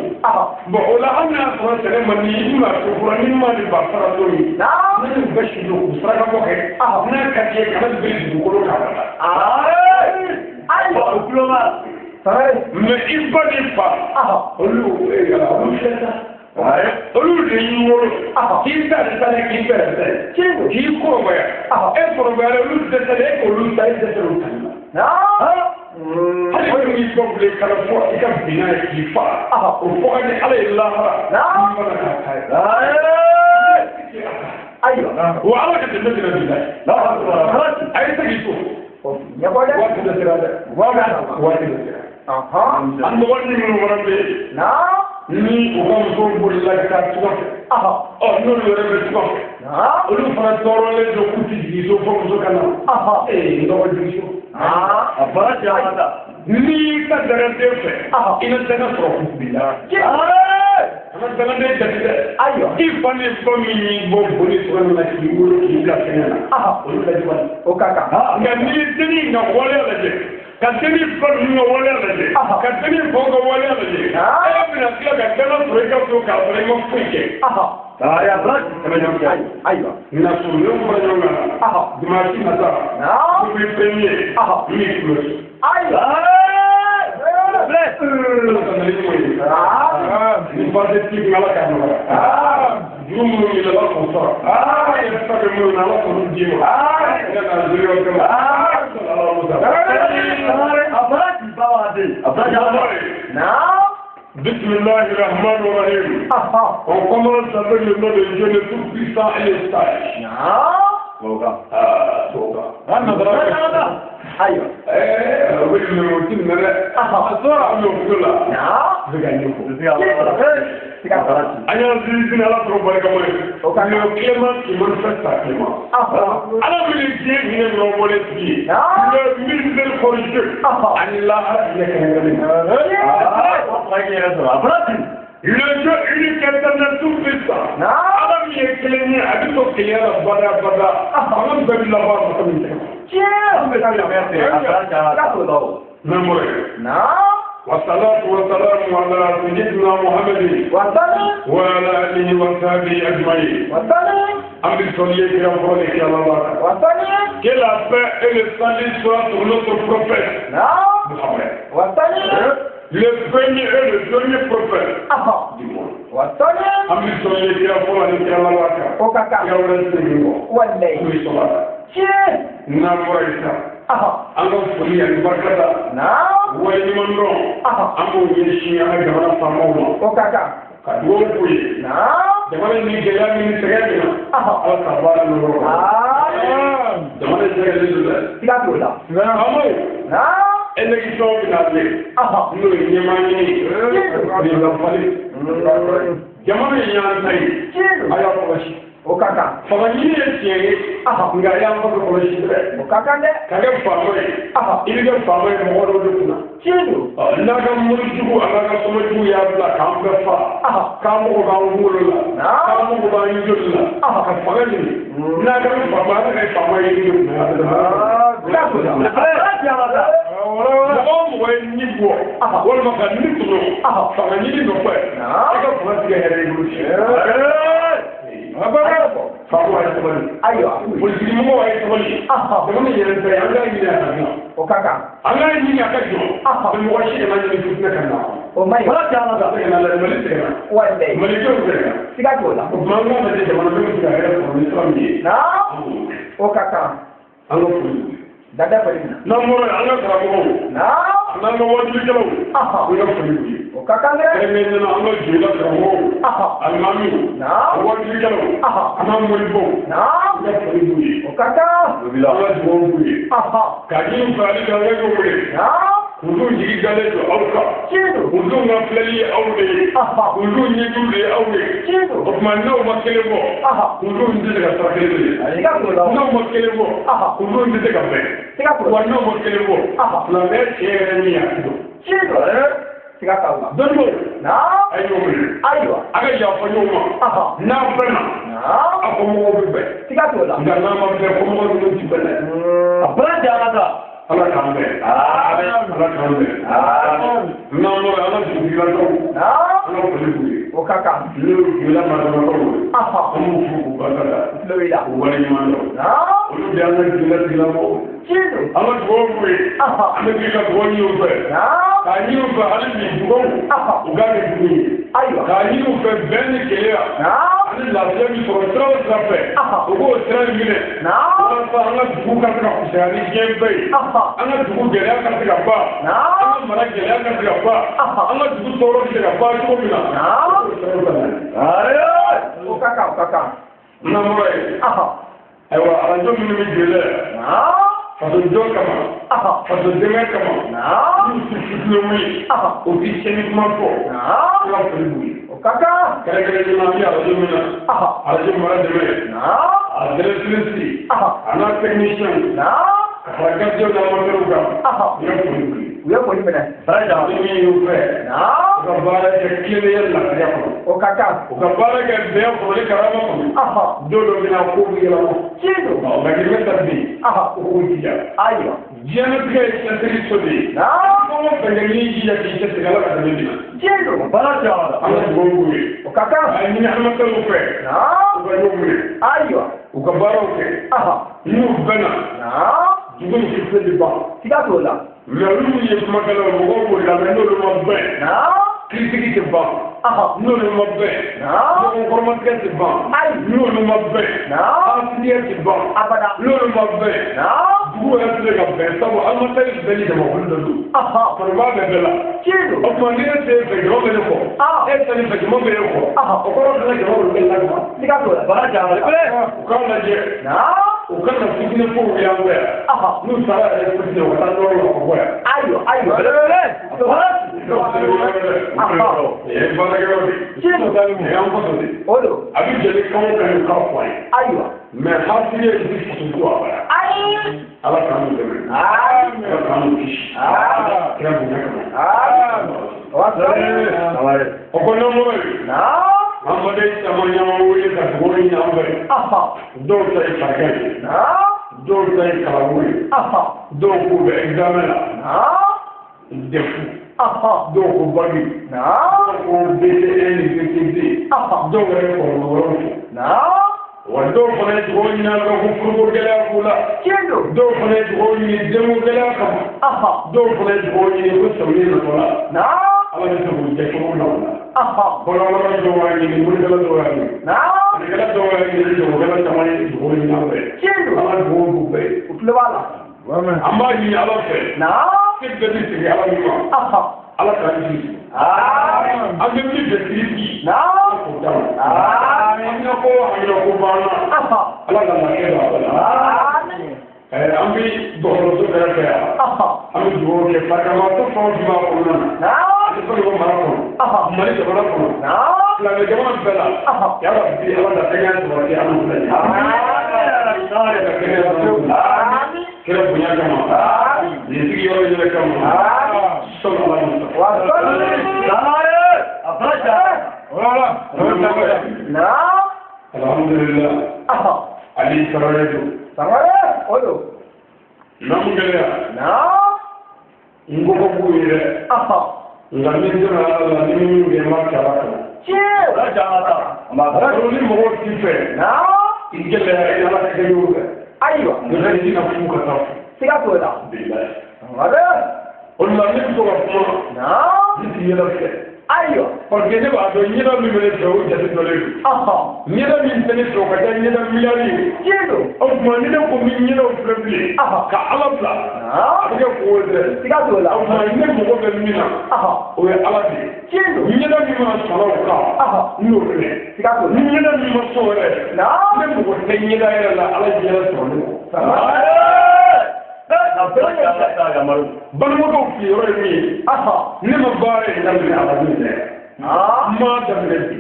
Bɔn o la hali n'a sɔrɔ sɛnɛ man di i ma so fura ni ma ni ba sara don ye. Ne y'u bɛɛ si don k'u saraka bɔ kɛ. N'a ka di ye kana biri dugukolo kan ka taa. Ayiwa. Mɛ i ba ni fa. Olu olu filɛ sa. Olu de y'i wolo. K'i ta de ta k'i bɛrɛ bɛrɛ. K'i kɔrɔbaya. E kɔrɔbayara olu dɛsɛra e k'olu ta e dɛsɛra olu tali la. Hali min y'i bɔ bilen kana fɔ i ka bin n'a ye k'i fa. O fɔ ka di Ala ye lahara. I mana k'a ta ye. Ayiwa. Wa Ala ka tɛmɛ tɛmɛ bi la. A ye segin so. Waati dɔ sera dɛ. Waati dɔ sera. An dɔgɔnin minnu fana bɛ yen. Ni u ka musow bolila ka taa tunga fɛ. Ɔ n'olu yɛrɛ bɛ tunga fɛ. Olu fana tɔɔrɔlen don k'u ti jigin so fo muso ka na. Ee n dɔgɔ jigin so. N'i y'i ka danganden fɛ, i na danga sɔrɔ k'u b'i la. An ka danganden jate dɛ. Ayiwa. I fa ni ba min y'i bɔ boli cogoya min na k'i wolo k'i bila kɛnɛ na. Olu ka jugu. O ka kan. Nka n'i ye dennin ka waleya lajɛ, ka dennin ba ninnu ka waleya lajɛ, ka dennin faw ka waleya lajɛ, e bɛna tila ka danga sɔrɔ i ka so k'a sɔrɔ i ma foyi kɛ. Ayiwa. Na surunnen fara ɲɔgɔn kan. Dimanche nata. Public premier. Min kulo. Ayiwa. Ala ka na ni ɲuman ye. Ni baasi t'i kun Ala k'a nɔgɔya. Juru minnu b'i la Ala k'o sara. E yɛrɛ ta bɛ minnu na Ala k'olu d'i ma. I ka na zeri o kama. Ala musa. Bismillah ar-Rahman ar-Rahim. On commence avec le nom de Dieu le Tout-Puissant et le Sage. Ayiwa. O ye o ti minɛ dɛ. A sɔrɔ an bɛ o la. Bɛ ka ɲɛfɔ. An y'an sinsin Ala tɔgɔ barikama ye. Le clément qui manifeste sa clémence. Ala min ye diɲɛ hinɛ nɔrɔmɔlen tigi ye. Le miséricordieux. Ani lahara hinɛ kɛrɛnkɛrɛnnen. Le Dieu unique éternel tout-puissant. Ala min ye kelen ye a bɛ to kelenya la bada bada. Fanga bɛɛ bɛ laban masa min tɛgɛ ma. N'an bɔra yen. والصلاة والسلام على سيدنا محمد وعلى آله وصحبه أجمعين. أمر صلي Que la paix et le salut soient sur notre prophète Muhammad, le premier et le dernier prophète du monde. Amri sɔrɔ kira fɔlɔ ani kira laban kan. Kira wɛrɛ tɛ segin kɔ. Amri sɔrɔ la. N'an bɔra yen sisan, an ka foli ani barika da waleɲuman dɔn, an b'o ɲɛsin an ka jamana faamaw ma. Ka dugawu k'u ye. Jamana ni gɛlɛya min ni sɛgɛn min na, Ala k'a baara nɔgɔya. Jamana sɛgɛnnen don dɛ. Siga t'o la. Faamaw. Élection bɛ na bilen. N'o ye ɲɛmaa ɲini ye. Président falen. Jamana in y'an ta ye. A y'a kɔlɔsi. O ka kan. Fanga ɲini ye tiɲɛ ye. Nka a y'an faso kɔlɔsi dɛ. O ka kan dɛ. Ka kɛ faama ye. I bɛ kɛ faama ye mɔgɔ dɔw de kunna. Tiɲɛ don. N'a ka mori jugu a n'a ka soma jugu y'a bila k'an bɛɛ fa. K'an mago b'an kunkolo la. K'an mago b'an joli la. Ka fanga ɲini. N'a kɛra faama ye, a bɛ kɛ faama ye de kunna. Mɔgɔ o mɔgɔ ye ni bɔ walima ka ni tɔmɔ fanga ɲini nɔfɛ e ka fanga tigɛ yɛrɛ i bolo tiɲɛ. Faamaw a ye sabali. Ayiwa. Politiki mɔgɔw a ye sabali. Jamana yɛrɛ tɛ an k'a ɲini a ka jɔ. O ka kan. An k'a ɲini a ka jɔ. Mɛ mɔgɔ si kana ɲini fitinɛ ka na. O ma ɲi. Ala tɛ ala la. Sɛgɛnna la Mali sɛgɛnna. Walayi. Malidenw sɛgɛnna. Siga t'o la. O tuma an k'a lajɛ jamanadenw bɛ se ka hɛrɛ sɔrɔ ni sira min ye. O ka kan. An ka foli. Dada foli min na. N'an bɔra yen, an ka karamɔgɔw. N'an ka wajulikɛlaw. An ka foli b'u ye. O ka kan dɛ. Kɛrɛnkɛrɛnnenya la an ka joliba karamɔgɔw. Alimamiw. Wajulikɛlaw. An ka moribaw. An ka foli b'u ye. O ka kan. An ka dugawu b'u ye. K'a ɲini u fɛ hali bi an ka ɲɔgɔn wele. Kundenw jigi dalen don aw kan. Kundenw ka filɛli ye aw de ye. Kundenw ɲɛjuw de ye aw ye. O tuma n'aw ma kelen bɔ, kundenw tɛ se ka sira kelen minɛ. N'aw ma kelen bɔ, kundenw tɛ se ka bɛn. Wa n'aw ma kelen bɔ, silamɛya tiɲɛ yɛrɛ min ye a ti dɔn. Siga t'aw la. Dɔnnibaw. A ye ɲɔgɔn minɛ. Ayiwa. A ka yafa ɲɔgɔn ma. N'a bɛnna. A ko mɔgɔw bɛ bɛn. Siga t'o la. Nka n'a ma bɛn, ko mɔgɔw ninnu ti bɛn dɛ. A bɛɛ jara ta. Ala k'an bɛn. Ala k'an bɛn. N'an bɔra an ka dugutigilakaw. An ka foli b'u ye. O ka kan. N'o ye jula marabalakaw ye. An b'u fo k'u barika da. Tulo b'i la. K'u waleɲuman dɔn. Olu de y'an ka jula tigilamɔgɔw ye. An ka dugawu b'u ye. An bɛ k'i ka dugawu ɲini u fɛ. K'a ɲini u fɛ hali bi dugawu. U k'a kɛ jugu ye. Ayiwa. K'a ɲini u fɛ bɛn ni kelenya. Ani lafiya bi sɔrɔ sira o sira fɛ. U k'o sira in minɛ. Walasa an ka dugu ka se ka fisaya ni diɲɛ bɛɛ ye. An ka dugu gɛlɛya ka se ka ban. An ka mara gɛlɛya ka se ka ban. An ka dugu tɔɔrɔ bɛ se ka ban cogo min na. O ka kan, o ka kan. N'an bɔra yen. Ayiwa arajo minnu bɛ joli la. Faso jɔ kama. Faso dɛmɛ kama. N'u ti fitinɛ wuli. O ti tiɲɛni kuma fɔ. An ka foli b'u ye. O ka kan. Kɛrɛnkɛrɛnnenya la an bɛ arajo min na. Arajo mara dɛmɛ. A directrice. A n'a technicien. Ka fara gardien n'a amateur kan. U ye foli b'u ye. U ye foli minɛ. Ni min y'u fɛ. U ka baara kɛ tilennenya ni lafiya kɔnɔ. O ka kan. U ka baara kɛ bɛn kɔnɔ ni karama kɔnɔ. Don dɔ bɛ na ko bɛ yɛlɛma. Tiɲɛ don. Nka k'i bɛ taa bi. U k'u jija. Ayiwa. Diɲɛlatigɛ ye cɛsiri so de ye. Fɛn o fɛn kɛ n'i y'i jija k'i cɛsiri Ala ka dɛmɛ b'i la. Tiɲɛ don. Baara cayara. An ka dugawu b'u ye. O ka kan. A ɲini amateurw fɛ. U ka ɲɔgɔn minɛ. Ayiwa. U ka baaraw kɛ. N'u bɛnna. Dugu ni fitinɛ bɛ ban. Siga t'o la. Mɛ olu ye kumakɛlaw mɔgɔw b'o lamɛn n'olu ma bɛn. Kiritigi tɛ ban. N'olu ma bɛn. Ɲɔgɔn kɔrɔmatigɛ tɛ ban. N'olu ma bɛn. Hasidiya tɛ ban. Abada. N'olu ma bɛn. Dugu yɛrɛ tɛ se ka bɛn sabu amateur bɛɛ ni jamakulu dɔ don. Kɔnɔbaa bɛ bɛɛ la. Tiɲɛ don. O tuma ni e t'e fɛ jama bɛ ne kɔ. E tɛ ne fɛ jama bɛ e kɔ. O kɔrɔ fana jama bɛ bɛɛ la. Siga t'o la. Baara cayara. U k'a lajɛ. U ka na fitinɛ kow y'an bɔ yan. N'u taara yɛrɛ fitinɛ u ka taa nɔrɔ la ka bɔ yan. Ayiwa ayiwa. Nin ye baarakɛyɔrɔ de ye. Nin y'an faso de ye. O don. A bɛ jɛ ni kan o kan ye u k'a fɔ an ye. Ayiwa. Mɛ hasidiya ye ti faso jɔ a bara. Ayi. Ala k'an n'u dɛmɛ. Ala k'an n'u kisi. Kira bonya kama. O ko n'an bɔra yen. An baden caman y'an wele ka dugawu ɲini an fɛ. Dɔw ta ye farigan ye. Dɔw ta ye kalanko ye. Dɔw k'u bɛ examen la. DEF. Dɔw ko bac. Dɔw ko BC1 ni BC2. Dɔw yɛrɛ ye kɔlɔlɔ wɛrɛw fɔ. Wa dɔw fana ye dugawu ɲini an fɛ ko furuko gɛlɛya b'u la. Tiɲɛ don. Dɔw fana ye dugawu ɲini denko gɛlɛya kama. Dɔw fana ye dugawu ɲini ko samiya natɔ la. Ala bɛ se k'u jɛ cogo min na o la. Bɔlɔlɔ dɔw y'a ɲini, morikɛla dɔw y'a ɲini. Sɛnɛkɛla dɔw y'a ɲini, jagokɛla caman ye dugawu ɲini an fɛ. Tiɲɛ don. Ala dugawu b'u bɛɛ ye. U tulo b'a la. An b'a ɲini Ala fɛ. Se bɛɛ bɛ segin Ala min ma. Ala k'an jigi sigi. An bɛ min fɛ sigi sigi. Ala k'o d'an ma. Haminako haminako b'an na. Ala ka lafiya don a bɛɛ la. An bɛ dɔgɔtɔrɔso bɛɛ kɛ yan. An bɛ dugawu kɛ barikamatɔ fɛn o fɛn b'a kɔnɔna na. An bɛ fɛn dɔ mara kɔnɔ. Mali jamana kɔnɔ. Silamɛ jamana bɛɛ la. Yala bi Ala ka kɛnɛya sabati an n'u filɛ nin ye. Ala ka kɛnɛya sabati. Kira bonya kama. Nin sigiyɔrɔ yɛrɛ kama. Sɔlɔ ala Musa. Alhamdulillah. Ali Tarawele don. N'an gɛlɛya. N ko ko b'u ye dɛ. Nka ni donna Ala la ni min kɛ n b'a kɛ Ala kama. Ni mɔgɔw t'i fɛ. I gɛlɛya i Ala ka kɛ ɲɔgɔn fɛ. Ayiwa. Nka i tɛna fu ka taa fu. Siga t'o la. Bilahi. O de la ne bɛ to ka kuma. Ne t'i yɛlɛ fɛ. Ayiwa. Parce que ne b'a dɔn ɲɛda min bɛ ne fɛ o jate dɔlen don. Ɲɛda min tɛ ne fɛ o ka ca ɲɛda miliyari ye. Tiɲɛ don. O tuma ni ne ko n bɛ ɲɛdaw filɛ bilen. Ka Ala bila. A bɛ kɛ ko ye dɛ. Siga t'o la. O tuma ne mago bɛ min na. O ye Ala de ye. Tiɲɛ don. Ɲɛda min mana sɔrɔ o kan. N y'o filɛ. Siga t'o la. Ni ɲɛda min ma sɔn yɛrɛ. Ne mago tɛ ɲɛda yɛrɛ la Ala ɲɛda sɔrɔ ne kɔ. Balimakɛw filiyɔrɔ ye min ye. Ne ma baara in daminɛ Ala min dɛ. N m'a daminɛ bi.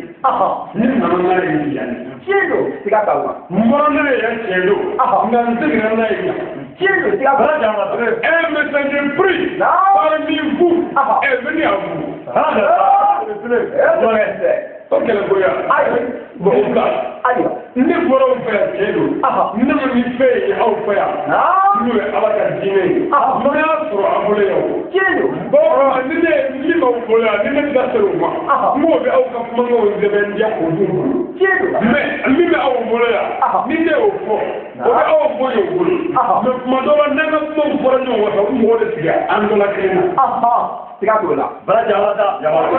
Ne nana n'a ye bi yan. Tiɲɛ don. Siga t'o la. N bɔra n'a ye yan tiɲɛ don. Nka n seginna n'a ye yan. Tiɲɛ don. Siga t'o la. Un messager pris parmi vous est venu à vous. O kɛlɛgoya. Bon o bila. Ayiwa. Ne bɔra aw fɛ yan tiɲɛ don. Ne ma ni fɛn ye aw fɛ yan. N'o ye Ala ka diinɛ ye. N'o y'a sɔrɔ a bolo yan o. Tiɲɛ don. Bon ni ne min b'aw bolo yan ni ne da sera o ma. N b'o bɛ aw ka kumakanw sɛbɛn diya k'o d'u bolo. Tiɲɛ don. Mais min bɛ aw bolo yan. Ni ne y'o fɔ. O bɛ aw bɔ yen o bolo. Mais tuma dɔ la n'an ka kumaw fɔra ɲɔgɔn kɔ u mɔgɔ de sigi an dɔ la kelen na. Siga t'o la. O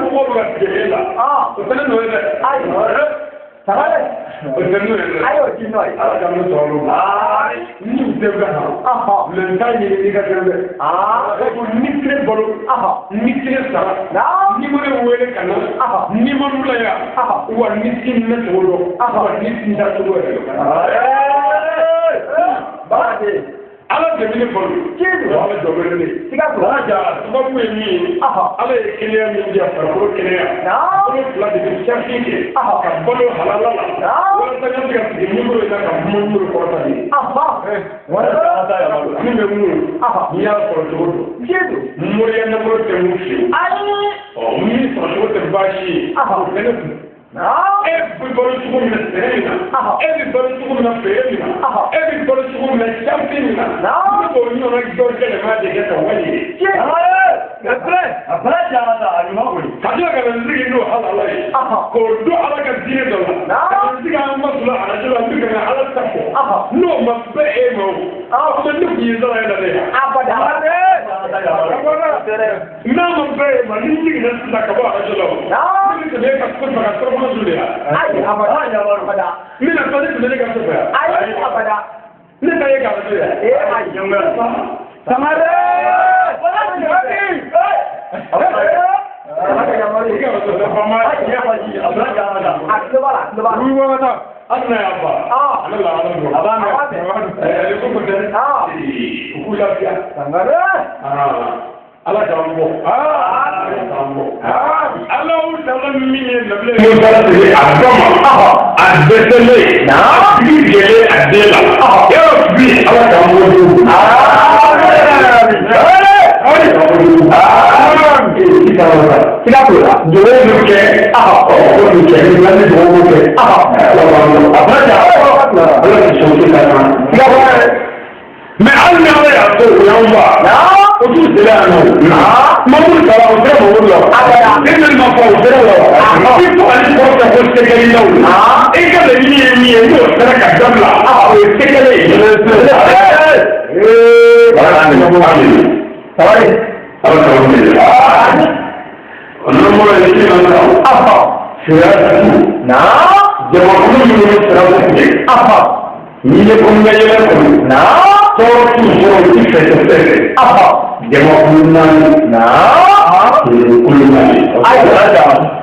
mɔgɔw bɛ ka tigɛ e la. O tɛ ne nɔ ye dɛ. Ayiwa. Sabali. O tɛ ne nɔ ye dɛ. Ayi o t'i nɔ ye. Ala ka ne sɔrɔ olu ma. Ni u tɛ bɛ han. Mais n t'a ɲini n'i ka kɛ dɛ. O ni tile balo. Ni tile sara. Ni ma ne wele ka na. Ni ma n bila yan. Wa ni ti ne cogo dɔn. Wa ni ti n da cogo yɛrɛ dɔn. Baraji. Ala de bɛ ne balo. Tiɲɛ don. Ala jɔ bɛ ne. Siga t'o la. Sababu ye min ye. Ala ye kɛnɛya min di yan farikolo kɛnɛya. Bolo fila de bɛ sarati kɛ. Ka balo halala la. Walasa n ka se ka sigi nimoro in na ka kuma nimoro kɔrɔta de ye. Min bɛ mun n'i y'a sɔrɔ cogo don. Tiɲɛ don. Moriya nafolo tɛ mun fiyewu. Ayi. Ɔ min sɔrɔ cogo tɛ baasi ye. O tɛ ne kun. E bɛ balo cogo min na sɛnɛ min na. E bɛ balo cogo min na feere min na. E bɛ balo cogo min na cafe min na. Ne b'o ɲɔgɔnna dɔ gɛlɛma de kɛ ka wali ye. Ka tila ka na n sigi n'o halala ye. K'o don Ala ka diinɛ dɔ la. Ka na n sigi an ma sɔrɔ arajo la n bɛ ka na Ala ta fɔ. N'o ma bɛn e ma o. O ne tun ye sara ye la dɛ. Abada. N'a ma bɛn e ma ni n jiginna sisan ka bɔ arajo la o. Ne bɛ tɛmɛ e ka so fɛ ka sɔrɔ de ya. Ayi abada. Ne na taa ne tɛmɛ ne ka so fɛ yan. Ayi abada. Ne ta ye ka so yan. Ee ayi. Samare. Ala k'an bɔ. Ala k'an bɔ. Alahu taala min ye nabila Musa sigi a dɔ ma. A dɛsɛlen. A tigi gɛlɛn a den la. Yɔrɔ bi ala k'an bɔ don. Siga t'o la. Dugawu bɛ kɛ. O bɛ kɛ ni ni dugawu bɛ kɛ. Ala b'an bɔ. A b'a ja. Ala k'i sɔn k'i ka na. Siga t'o la. Mais hali ni ala y'a to o y'anw ba. O t'u sera yan nɔ. Mamuru sara o sera Mamuru la. E min ma fɔ o sera la. I fo ani kɔrɔ tɛ ko sɛgɛli la o. E ka laɲini ye min ye n'o sera ka dabila. O ye sɛgɛli ye. Sabali. Ala k'aw minɛ. O nɔnɔmɔrɔ ye min na sa. Sira tu. Jamakulu minnu bɛ sira ko tigɛ. N'i ye ko ŋa yɛlɛ kɔnɔ. Tɔɔrɔ t'u sɔrɔ u ti fɛ tɛ fɛn fɛ. Jamakulu naani. Kulu naani. Ayiwa.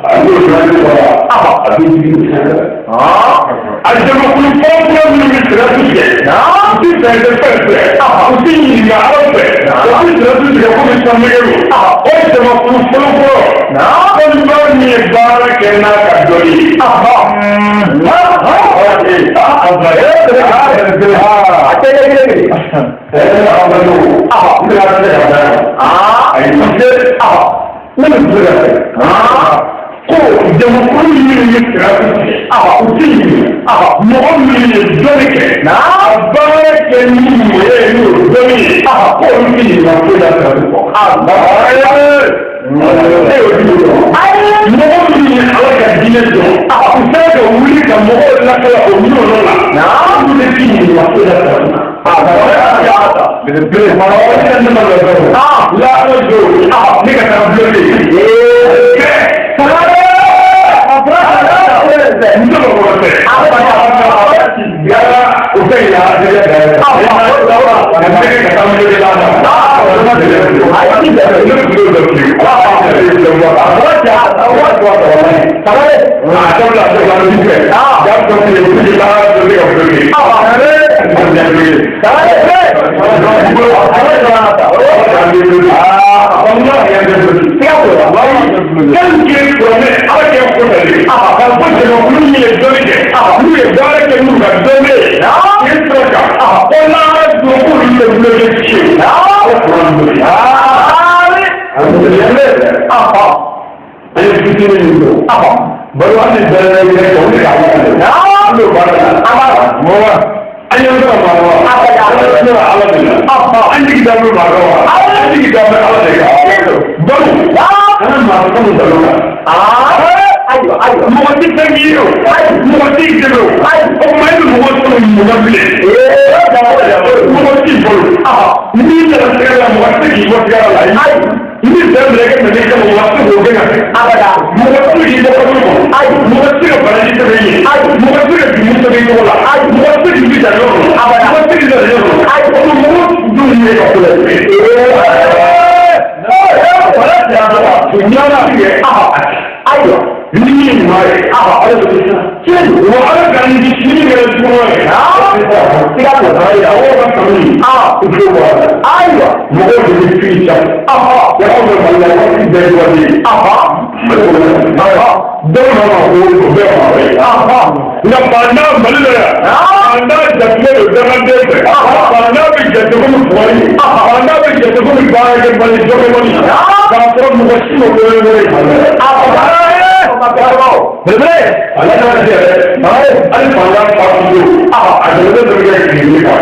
A n'o naani sɔrɔ a bɛ jigin sanfɛ. A jamakulu fɔlɔ minnu bɛ siratu tigɛ, u ti fɛn tɛ fɛn fɛ, u ti ɲininka Ala fɛ, u ti siratu tigɛ komi sanmɛgɛ don. O jamakulu fɔlɔ fɔlɔ, dɔnnibaa min ye baara kɛ n'a ka dɔnni ye. Ko jamakulu minnu ye siratu tigɛ, u ti ɲininka, mɔgɔ minnu ye dɔnni kɛ, ka baara kɛ ni mun ye n'o dɔnni ye, ko olu ti ɲininka foyi la siratu kɔ. E y'o di mɔgɔ minnu ye Ala ka diinɛ dɔn, u sera ka wuli ka mɔgɔw lakala o ɲɔgɔn la, olu de ti ɲininka foyi la siratu la. Ne ka taa bulon de. Mɔgɔ ti fɛn k'i ye o, mɔgɔ t'i dɛmɛ o, o tuma e bɛ mɔgɔ sɔrɔ mun na bilen? Mɔgɔ t'i bolo, n'i nana sɛgɛ la mɔgɔ tɛ k'i bɔ sɛgɛ la, n'i fɛn minɛ kɛ nana i kama mɔgɔ tɛ k'o gɛn ka kɛ. Mɔgɔ tɛ k'i bɔ kaburu kɔnɔ, mɔgɔ tɛ ka baraji sɛbɛn i ye, mɔgɔ tɛ ka jurumu sɛbɛn i tɔgɔ la, mɔgɔ tɛ k'i jija yɔrɔ kɔnɔ, mɔgɔ tɛ k'i jija yɔrɔ kɔnɔ, o tuma mɔgɔ dun ye ka ko la ayiwa. Ni min ye ɲuman ye, Ala bɛ siran. Wa Ala ka ni sini kɛra juguman ye. Siga t'o la. Mɔgɔw ka kanu ye. U tulo bɔ a la. Ayiwa. Mɔgɔw de bɛ fili ca. Yɔrɔ bɛ Mali la waati bɛɛ ye waati ye. Mali kɔnɔ. Dɔw nana ko o bɛɛ ma ye. Nka fantan Mali la yan. Fantan jatigɛ don dangaden fɛ. Fantan bɛ jate komi fugari. Fantan bɛ jate komi baarakɛbali jɔkɛbali. K'a sɔrɔ mɔgɔ si ma bɔ ye Mali la. Belebele ale ka jɛ hali fantan fa tun don a dɛmɛ dɔ bɛ kɛ kile kan.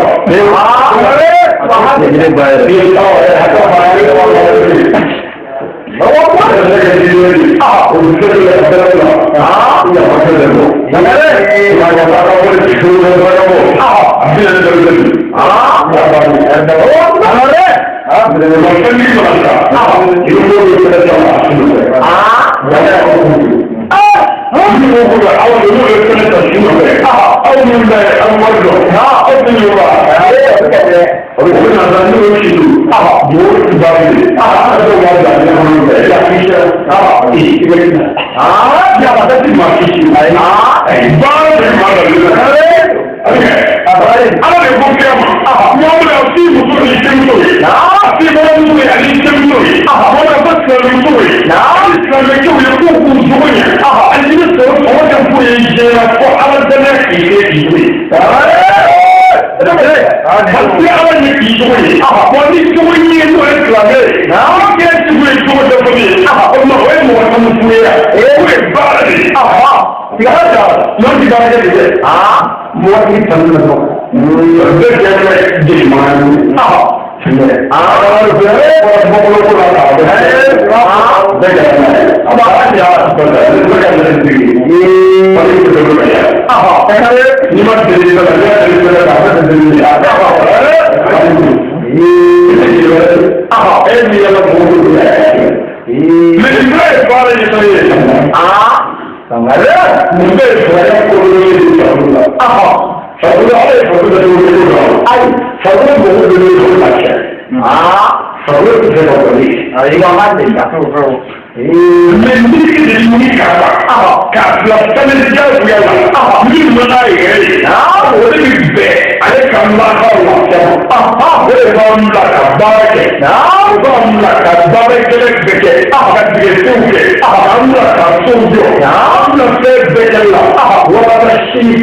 Mais ni de ɲini k'a ta k'a bila sanni diyagoya la, min mana yɛrɛ ye, o de bɛ bɛn ale ka lahara lafiya ma. O de b'an bila ka baara kɛ, o b'an bila ka baara gɛlɛn bɛɛ kɛ, ka tigɛsenw kɛ, k'an bila ka sow jɔ, k'an bila fɛn bɛɛ kɛ la walasa sini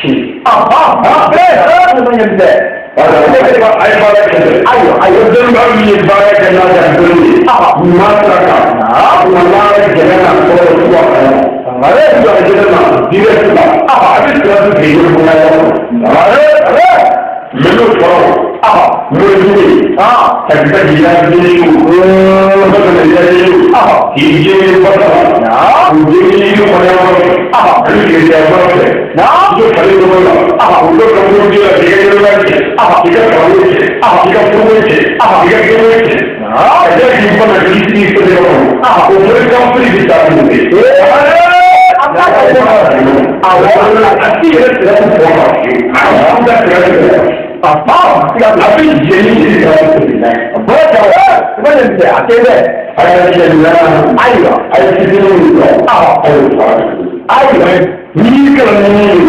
sini. A ye baara kɛ dɛ. Ayiwa, ayiwa. Dɔnniba min ye baara kɛ n'a ka dɔnni ye, ɲuman sira kan, wa n'a gɛlɛn na kɔrɔ tuba kɔnɔ, ale ye gɛlɛn na direct la, a bɛ sira tigɛ yɔrɔ kɔnɔ. Mais n'o fɔra, n'o ye jugu ye, ka kɛ k'i ya den ye o, ka kɛ ya ye o, k'i jeni basa la, k'u jeni yiri kɔnɔ yan fɛ, ani k'i ya ba fɛ, i bɛ falen dɔgɔ la, u bɛ ka muru la, k'i ka yɔrɔ kɛ, k'i ka kalanw kɛ, k'i ka furuko kɛ, k'i ka gɛrɛ kɛ, ka kɛ k'i bana k'i sigi sɛbɛn kɔnɔ, o fana kafiri bɛ taa min fɛ. Awɔ, a ti yɛrɛ sira fɔ ma fiyewu, a ka sira tigɛ. A bɛ jɛni ni sira tigɛ. A tɛ dɛ. A y'a jɛ na. Ayiwa. A ye fitinin min dɔn, a y'o fara. Ayiwa. N'i y'i kalan ni min ye,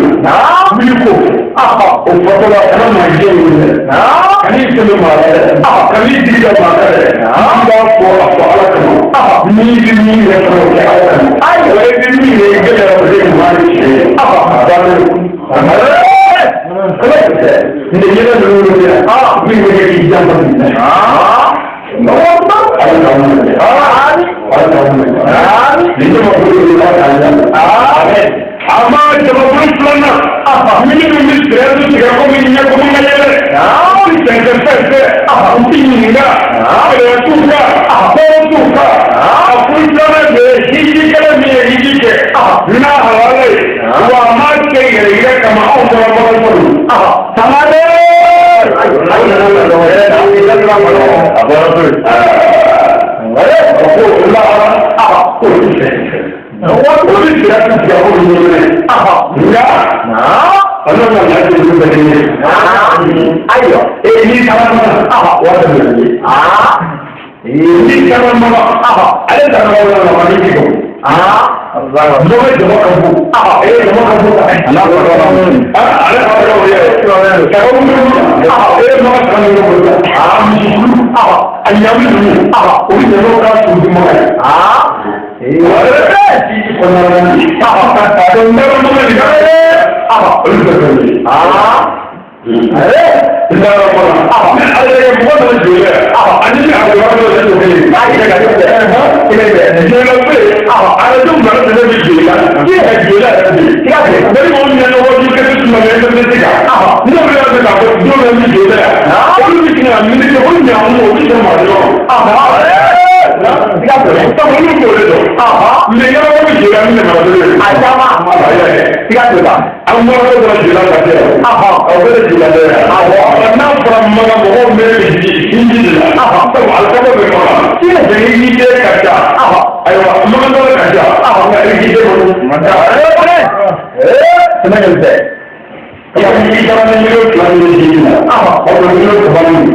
wuli ko o fɔtɔ la, kana maa jɛ ɲini dɛ, kan'i sɛbɛn maa la dɛ, kan'i digi da maa kan dɛ, i b'a fɔ a fɔ Ala kama, n'i bɛ min yɛrɛ fana o kɛ Ala kama. Ayiwa, i bɛ min ye i gɛlɛyara o de ye maa ni tiɲɛ ye, a bannen don. Nin ɲɛgɛn ninnu bɛ yan, min bɛ kɛ k'i janfa bi. Ala k'aw minɛ. Ala k'aw minɛ. Nin jamakulu de b'a k'an janfa. A ma jamakulu filanan minnu bɛ sira tigɛ komi ɲɛ komi ka yɛlɛ, u ti sɛnsɛn fɛn fɛ, u ti ɲininka, gɛlɛya t'u kan, tɔɔrɔ t'u kan. A kulu filanan de ye hijikɛla min ye hiji kɛ n'a halala ye, wa a m'a kɛ yɛrɛ yira kama, anw bɔra bagan kɔnɔ. Sangare. A bɔra to yen. A ko lahara k'o ti fɛ. O bɛ sira tigɛ ko ɲɛminɛ. Nka ala ka laji olu bɛɛ ye. Ayiwa. E n'i taara mana, wari bɛ minɛ. N'i taara mana, ale taara mana la ma ni kɔ. Mɔgɔ jama ka bon. E jama ka bon. Ale ka bɔ ye. Ka bɔ mun e ma ka ni ko la. Misi kulu. A ɲami ninnu. Olu jama ka su di mɔgɔ ye. Wala kɔnɔna la. Donc ne bɛ mɔgɔ de kan. Olu bɛ fɛn ye. Ale ye mɔgɔ dɔ joli ye, ani ni a wari dɔ ye kelen ye. Joli bɛ yen, arajo mara tɛ bɛ joli la, k'i ka joli la yɛrɛ bɛ yen. Bɛɛ ni mɔgɔ min ɲɛna waati kelen tun bɛ internet kan. N'o bɛ yɔrɔ k'a fɔ don dɔ bɛ joli la yan, olu bɛ sin ka miiri ko ɲamu o bɛ sɔn maa dɔrɔn. Sabu olu b'o de dɔn. Mais yɔrɔ bɛ joli la min bɛ mara dɔ ye. A caman. An bɔra dɔ joli la ka se yan. Aw bɛɛ joli la dɛ. N'a fɔra maga mɔgɔw bɛ hiji de la. Sabu alikaba bɛ maga. Mais hiji ka ca. Ayiwa, maga dɔ ka ca. Nka hiji kɔni. I taara ni miliyɔn 2 min ye hiji la. Aw bɛ miliyɔn 3 min.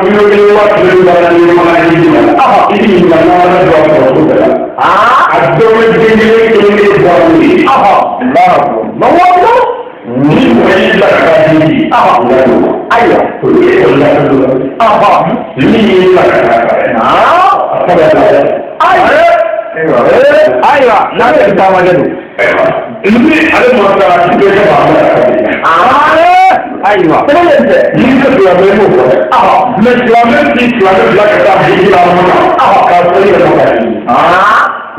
Miliyɔn 1 waa kelen baara ni maga hiji la. I b'i ɲininka n'a ala don a sɔrɔ so bɛɛ la. A dɔ bɛ den kelen kelen kelen bɔ a ye. Ni mɔgɔ y'i bila ka taa hiji. Ayiwa. Olu ye ekɔli la min y'i bila ka taa ka a sɛbɛn la dɛ. Ayiwa, n'a bɛ taama kɛ don. Ni ale ma taa k'i bɛ kɛ maa wɛrɛ ka di. Ayiwa. N'i tɛ silamɛ y'o fɔ dɛ. Mais silamɛ t'i silamɛ bila ka taa hiji la ma k'a fɔ i yɛrɛ ma ka hiji.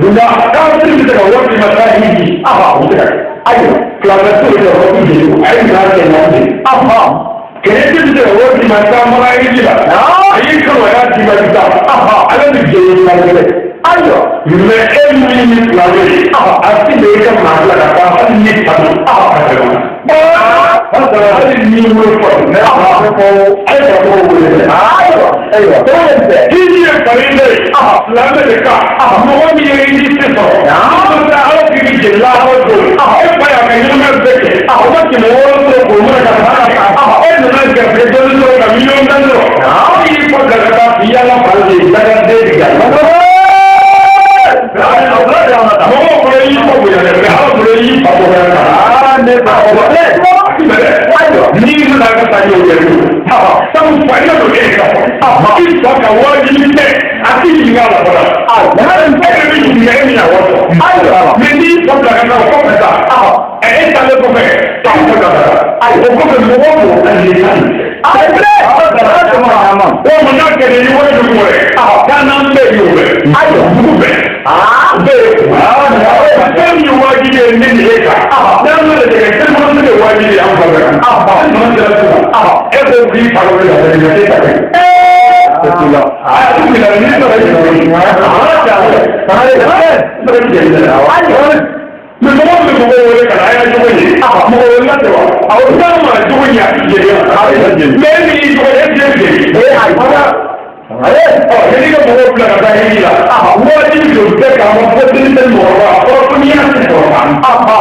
Nka kafiri bɛ se ka wari d'i ma taa hiji. O bɛ se ka kɛ. Ayiwa. Silamɛ t'o de kɛ wari di a ye n'a kɛ ɲɔgɔn de. Kerecɛn bɛ se ka wari d'i ma taa maka hiji la. A y'i kanu a y'a d'i ma i bɛ taa. Ale bɛ jɛ i la kɛlɛ. Ayiwa. Mais e min ye silamɛ ye, a ti bɛn i ka maa bila ka taa hali ni kanu ka tɛmɛ. Hali ni wolo fɔ, ale ka mɔgɔw wele dɛ. Ayiwa. Ayiwa. Hiji ye farida ye, silamɛ de kan. Mɔgɔ min ye hiji se sɔrɔ, n'o tɛ ala k'i bi jeli lahara don. E fa y'a ka ɲɛnamaya bɛɛ kɛ, o ma 600 sɔrɔ k'o mana ka taa kan. E nana garisɛgɛ dɔɔnin sɔrɔ ka miliyɔn 10 sɔrɔ. E y'i kɔ bila ka taa f'i yala fari de ye, dagaden de kan. Sabu fa ina don e ka fɔ. I fa ka wajibi tɛ a t'i ɲininka a la fana. E yɛrɛ bɛ ɲininka e bɛna wari sɔrɔ. Mɛ n'i fa bila ka taa o kɔfɛ sa. E taalen kɔfɛ k'a fɔ ka taa. O kɔfɛ mɔgɔ o mɔgɔ ka ɲini kan. O ma n'a kɛra ni wari bɛ mɔgɔ ye. K'an n'an bɛɛ y'o bɛɛ. Dugu bɛɛ. Bɛɛ ye fɛn min ye wajibi ye ne ni e kan. N'an ma de kɛ fɛn fana tɛ wajibi ye an fa bɛɛ kan. An fana sera sisan. E ko k'i fa wele ka fɛn kɛ e ta kɛ. A tun bɛ ni sɔrɔ i mɛ mɔgɔ min bɛ mɔgɔw wele ka na a y'a jogo ye mɔgɔ wele la tɛ wa awɔ n'a ma jogo ɲɛ a ti jeli mɛ e min y'i jogo e tɛ jeli ɔ yanni ka mɔgɔw bila ka taa hiji la wajibi don bɛɛ k'a fɔ ko denmisɛnnin mɔgɔkɔrɔba a fɔra ko n'i y'a se sɔrɔ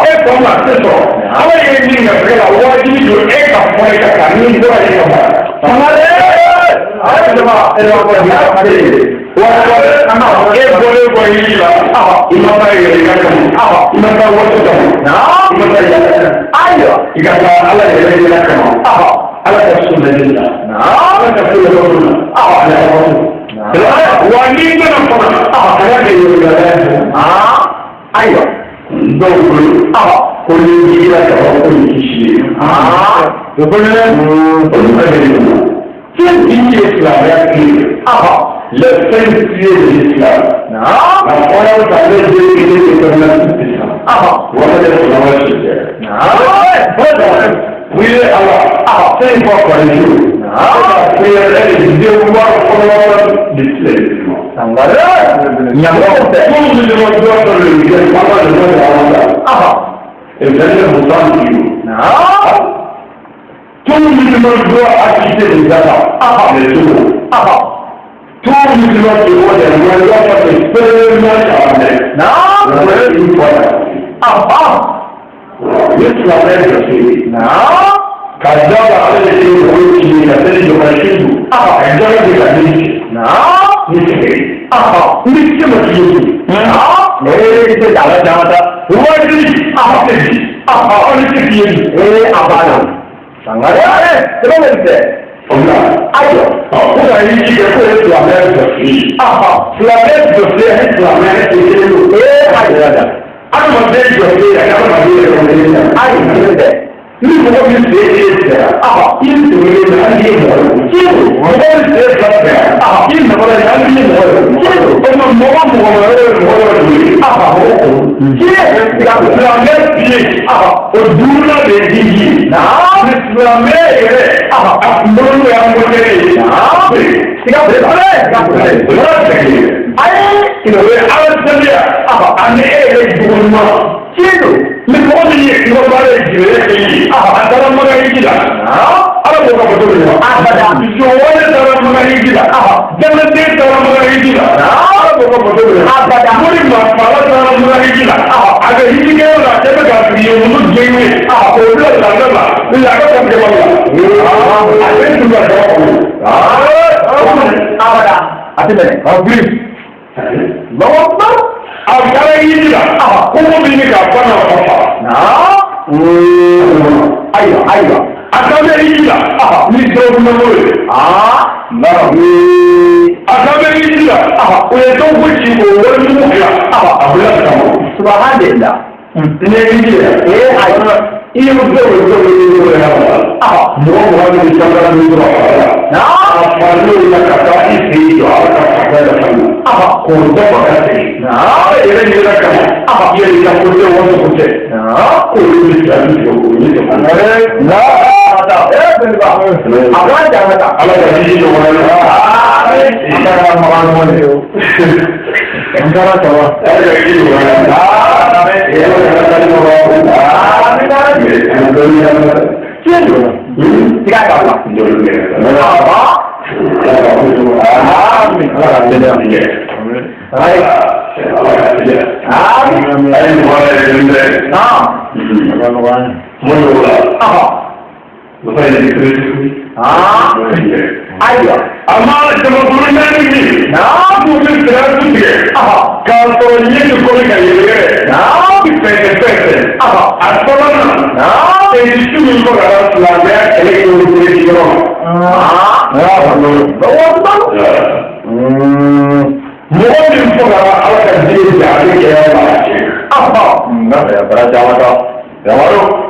e fa ma se sɔrɔ ala ye min garisɛgɛ la wajibi don e ka fɔ e ka kan n'i bɔra e ka mara. E bɔlen kɔ hiji la i ma taa yɛrɛ i ka kama i ma taa waso kama i ma taa yɛrɛ i ka taa ala yɛrɛ yɛrɛ kama ala ka so lajɛ la ala ka so lajɛ la wa n'i nana fana a kana kɛ yɛrɛ yɛrɛ ayiwa dɔw bolo ko n'i jiginna ka bɔ ko nin kisi ye o fana olu ka gɛlɛn fɛn min ye silamɛya tile ye les cinq pieds de l'islam. La croyance à les deux pieds de tout-puissant. Voilà les silamɛya si. Priez Allah 5 fois par jour. La prière est le devoir fondamental de tous les musulmans. Tous les musulmans doivent faire le week-end pendant le mois de Ramadan. Et 29% du jour. Tout musulman doit acquitter les zakat, les jours. Tout musulman qui voit des lois doit faire des pèlerinages à la Mecque. Une fois. L'islam est le ka daba ala de ye mɔgɔ ci ka seli jɔ ka se don ka jaga de ka ni ni sɛgɛ ni se ma ci ye ee tɛ ala jama ta wajibi a tɛ di aw ni se k'i ye ee a banna sangare sɛbɛn bɛ tɛ o la ayiwa ko ka y'i ci kɛ ko ye silamɛ jɔsi silamɛ jɔsi ani silamɛ tɛ kelen ye ee ayiwa adamaden jɔsi ani adamaden yɛrɛ kɔni ayi tɛ ni mɔgɔ min sen e sera i tɛmɛnen na hali i ye mɔgɔ ye mɔgɔ min sen fila sera i nɔgɔra ye hali i ye mɔgɔ ye o tuma mɔgɔ mɔgɔ wɛrɛ ye mɔgɔ wɛrɛ don ye silamɛ piye o duurunan de ye hiji ye ni silamɛ yɛrɛ a kunkolo n'o y'an mɔtɛri ye o yɔrɔ tɛ kelen ye o ye ala saniya ani e yɛrɛ jogo ɲuman ni mɔgɔ min ye k'i ka baara ye jɛnɛya kɛ ye a taara maga hiji la ala b'o ka bato de wa jɔwale taara maga hiji la dangaden taara maga hiji la ala b'o ka bato de wa mori maafala taara maga hiji la a bɛ hiji kɛyɔrɔ la a cɛ bɛ k'a sigi yen muso jɛngɛ k'o bila laada la laada ka tigɛ la a bɛ tun ka dɔgɔ kɔnɔ a tɛ bɛn a taara hiji la ko min bɛ k'a ba n'a fa ayiwa ayiwa a taara hiji la ni dɔrɔgumanko ye a taara hiji la o ye dɔw ko ci k'o wari mugu dilan a bila ka taa subhanallah ne ye hiji ye ee ayiwa i ye dɔw ye dɔw ye dɔw ye mɔgɔ mɔgɔ min bɛ sanfɛla min sɔrɔ a la a faral'o la ka taa i sen jɔ ala ka fa la fana k'o dafa ka segin ala yɛrɛ ɲɛna kama yɛrɛ ka ko tɛ waso ko tɛ k'olu bɛ sira min tigɛ k'o ɲɛ tɛ ala ka hiji ɲɔgɔn na ala ka hiji ɲɔgɔn na Ayiwa a jamakulu naani min n'u bɛ sira tigɛ k'a sɔrɔ ɲɛ ni kɔmi ka yɛlɛ yɛrɛ fɛnsɛ fɛnsɛ a sabanan Seyidi min fagara silamɛya kɛlɛ kɛ o bere yɔrɔ ma. Mɔgɔ min fagara Ala ka diinɛ fɛ a bɛ gɛlɛya b'a cɛ.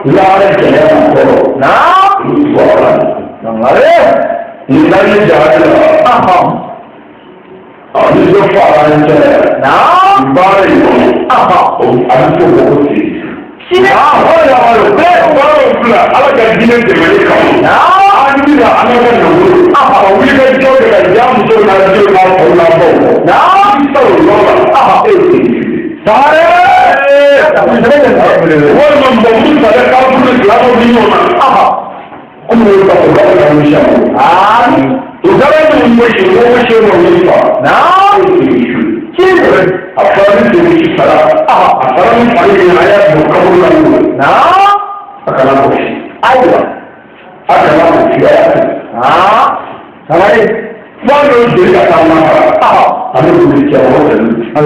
Laara gɛlɛya b'a kɔrɔ. Olu bɔra la. Nin n'an ye jahadi la. Ni dɔ fara an cɛ. Baara in kɔnɔ. A bɛ fɔ o ma ko seyidi. Baara fila Ala ka diinɛ dɛmɛli kama. An bɛ an ka nafolo. Ka wuli ka jɔ kɛ ka ja musow n'a denw n'a faw n'a baw kɔ. I bɛ taa o yɔrɔ la. E ye seyidi ye. Walima mɔgɔ minnu sara k'a bolo silamɛw ni ɲɔgɔn na. Komi olu ka o baara kɛ an siya ma. O baara minnu bɛ yen ko se ma wuli fa. E ye seyidi ye. A fɔra ni seyidi sara. A fɔra ni fari min a y'a don kaburu la n'o ye. A kana gosi. A kana gosi a y'a kɛ. F'a y'o joli ka taa Makara. A bɛ wuli cɛ o tɛ. A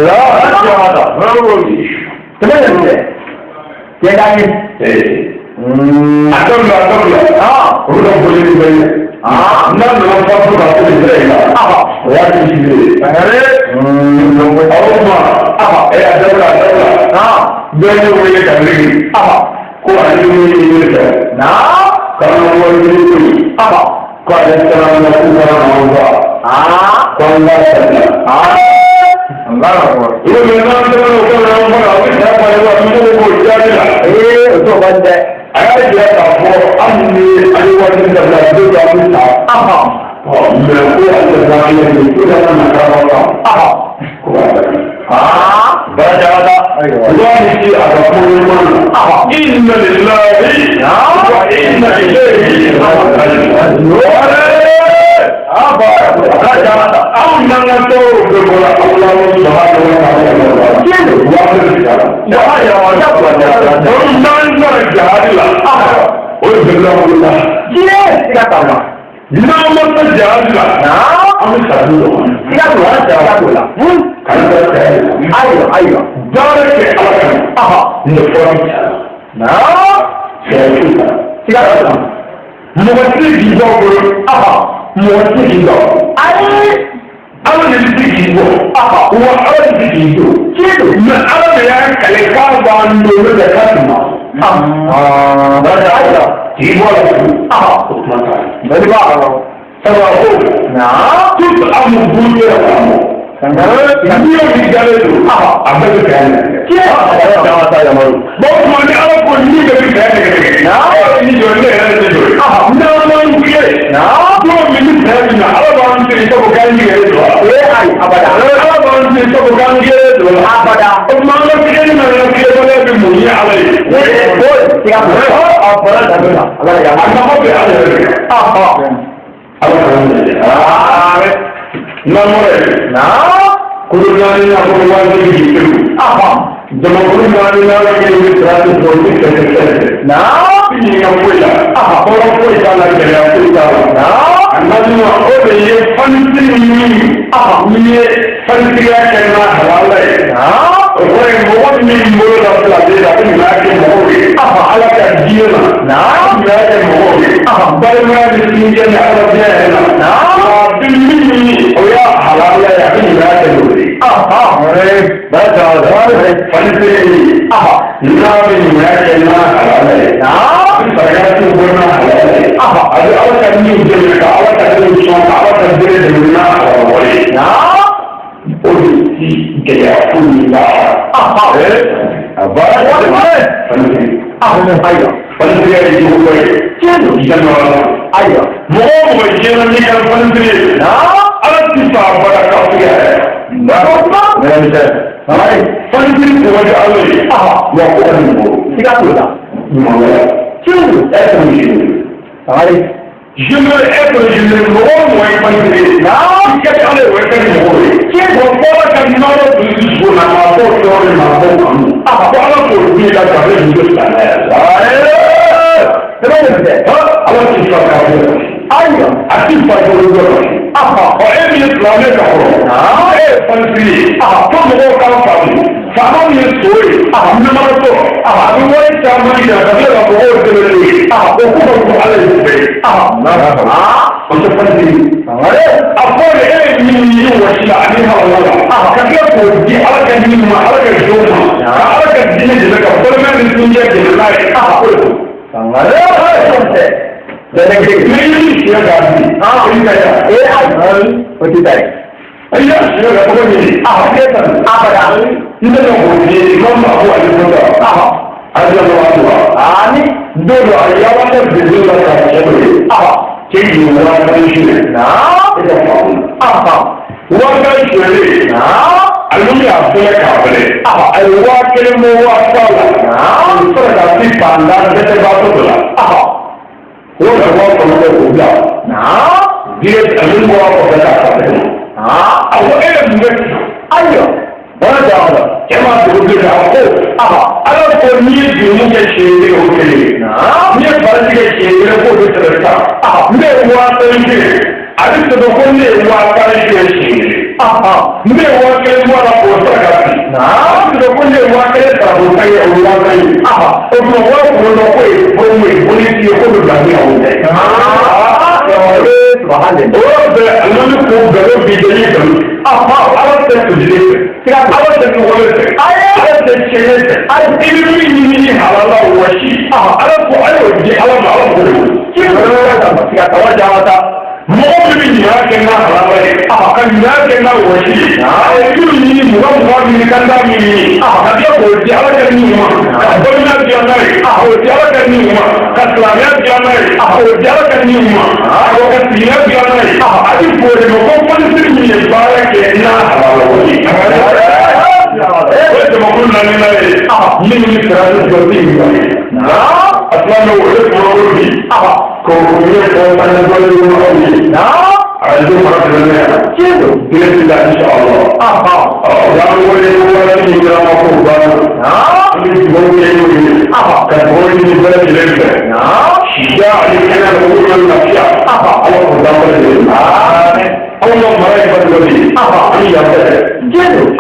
dabila a dabila. Olu ka boli ni bɛɛ ye. N'a nana fatu ka ko nin sira in na. O y'a kɛ sigi ye. Aw ma. A dabila a dabila. Bɛɛ ye wele ka wuli. Ko ale ye wele kɛ. K'an ka wari ɲini ko ye. Ko ale taara an ka k'u kana n'anw fa. Ko an k'a dabila. I bɛ mɛ n'an tɛmɛna o kana n'anw faga a bɛ saya falen wa mɔgɔw b'o jaabi la. A y'a jira k'a fɔ hali ni an ye waati dabila don dɔ an bɛ sa. Mɛ ko ale tɛ taa an yɛrɛ ye ko ka na karaba kan. Ko b'a dabila. Wa ni ci a ka kuma ɲuman na. Inna lillahi wa inna ilayhi raji'un. Anw n'an ka tɔɔrɔw bɛɛ bɔra Alahu subahanahu wa ta'ala waati de la. Donc n'an taara jahadi la, o ye bɛnna bolo la. N'an ma taa jahadi la, an bɛ sa du dɔ kɔnɔ. Kana taa saya de la. Baara kɛ Ala kama. Nin fɔra saya la. Saya foyi t'a la. Mɔgɔ tɛ se k'i bɔ bolo. Mɔgɔ tɛ se k'i bɔ. Ala de bɛ se k'i bɔ. Wa Ala de bɛ se k'i don. Mɛ Ala de y'a kale k'a b'an don n'o tɛ k'a tun ma. K'i bɔ la tugun. O kuma t'a la. Sabu a ko. Tout âme goûtera la mort. N'i y'o min dalen don, a bɛɛ bɛ saya nɛgɛ. Bon, o tuma ni Ala ko ni bɛɛ bɛ saya nɛgɛ nɛgɛ. Ni jɔ ne yɛrɛ de jɔ ye. N'an m'an tilen. Don min ni saya bɛ na, Ala b'an tilen sabu k'an yɛrɛ don wa. Ala b'an tilen sabu k'an yɛrɛ don wa. O tuma an ka tilenni n'an ka tilenbaliya bɛ mun ye Ala ye. A nafa bɛ Ala yɛrɛ de kan. Ala k'an minɛ. N'an bɔra yen. Kulu naani n'a fɔ waati bɛ k'i pewu. Jamakulu naani n'a kelen bɛ sira tɛ fɔ i tɛ kɛlɛ kɛ. I ɲininka foyi la. Tɔɔrɔ foyi t'a la, gɛlɛya foyi t'a la. A naani o de ye fanisiri min ni ye fanisigiya kɛ n'a halala ye. O kɔrɔ ye mɔgɔ min bolo la fila bɛ a bɛ ɲuman kɛ mɔgɔw ye. Ala ka diinɛ na. A bɛ ɲuman kɛ mɔgɔw ye. Balimaya ni sinjɛ ni adamadenya yɛrɛ la. A bɛ min ɲini o y'a halala ye a bɛ ɲuman kɛ n'o ye. Fanisiri n'a bɛ ɲuman kɛ n'a halala ye. A bɛ saraka bɔ n'a halala ye. A bɛ Ala ka niw dɛmɛ ka Ala ka denw sɔn ka Ala ka den dɛmɛ n'a halala ye. O de ti gɛlɛya foyi la. Fanisiri. Fanisiriya ye jogo dɔ ye. Mɔgɔ o mɔgɔ diɲɛ na n'i kɛra fanisiri ye. Ala ti sɔn a bada k'a f'i yɛrɛ. Fanisiri ko ka di Ala ye. Wa ko ka di mɔgɔw. Ɲuman wɛrɛ. Être généreux. Généreux, être généreux, mɔgɔ o mɔgɔ ye fanisiri ye. I ka di Ala ye o ka di mɔgɔw ye. Wa fɔlɔ ka nɔrɔ don i dusukun na k'a bɔ tɔɔrɔ ni maa bɔ kanu. Ko Ala k'o di la ka bɛ muso silamɛya la. Ala ti fa k'a fɔ. A ti fa bolo dɔ kasi. Ɔ e min ye silamɛ ka kɔrɔ, e ye fanisiri ye, fo mɔgɔw k'a faamu. Faama min ye so ye, namaratɔ, a bɛ wari caman yira ka tila ka mɔgɔw dɛmɛ n'o ye, o ko ka bon Ala ye bɛɛ ye. O tɛ fanisiri ye. A fɔ de e ye min ye wɔsi la ani halala la, ka tila k'o di Ala ka ɲini ma, Ala ka jɔnw ma, ka Ala ka diinɛ dɛmɛ, ka balimaya ni sinjiya dɛmɛ n'a ye, o de don. Ni ye min siɲɛ k'a di, o y'i ka ya. O tɛ taa ye. I y'a siɲɛ ka tɔgɔ ɲini, a tɛ tan. Abada. N bɛna k'o di Imam Abu Hanifa. Radiyallahu anhu. Ani. Don dɔ a yaala kɛ bebe la ka cɛ dɔ ye. Cɛ ye 50,000 suɲɛ. E ka faamu. 50,000 suɲɛlen. Alimami y'a fɛnɛ k'a fɛnɛ. A ye 1,000 bɔ 10,000 la. O sɔrɔ ka se fantan dɛsɛbaatɔ dɔ la. O ka 9,000 k'o bila. Direct alimami bɔra kɔfɛ k'a ta tɛgɛ ma. A ko e ye mun kɛ sisan? Ayiwa. Bɔra jama la. Cɛ ma dogo bilen a ko. Ala ko n'i ye jurumu kɛ siɲɛ kelen o kelen. N'i ye baraji kɛ siɲɛ kelen k'o bɛ sɛbɛn tan. Ne ye 10,000 suɲɛ. A bɛ sɛbɛn ko ne ye 10,000 suɲɛ siɲɛ kelen. Ne ye 1,000 bɔ a la k'o saraka bi. A bɛ sɛbɛn ko ne ye 1,000 sara k'o ta kɛ o ye 10,000 ye. O tuma 9,000 k'o ye promo ye bonus ye k'o bɛ bila min na o tɛ. O yɔrɔ bɛɛ alimami ko nkalon b'i da i ye nkalon. Ala tɛ sojiden fɛ. Ala tɛ nɔgɔlen fɛ. Ala tɛ tiɲɛnen fɛ. I bɛ min ɲini ni halala wɔsi. Ala ko a y'o di Ala ma, Ala b'o de bolo. Mɔgɔ min bɛ ɲuman kɛ n'a halala ye, ka ɲuman kɛ n'a wɔsi ye, a ye minnu ɲini mugan mugan ɲini ka taa min ɲini, ka tila k'o di Ala ka min ma, ka balimaya dilan n'a ye, k'o di Ala ka min ma, ka silamɛya dilan n'a ye, k'o di Ala ka min ma, ka sigiya dilan n'a ye, a bɛ fɔ o de ma ko fanisiri min ye baara kɛ n'a halala wɔsi. O ye jamakulu naaninan ye minnu ni sira tɛ jɔ tɛ ɲuman ye. A filanan o ye kumakolo bi k'o ɲɛfɔ an ye dɔɔnin aw ye. Arajo fana tɛmɛnen yan. Direct la inshallah. Y'an wele waati min kɛra ma ko banna. An bɛ dugawu kɛ n'o ye. Ka dugawu ɲini bɛɛ lajɛlen fɛ. Sida ani kɛnɛya ko ka lafiya. Ala k'o d'an bɛɛ lajɛlen ma. Anw ka mara ye barika de ye. An bɛ yan fɛ.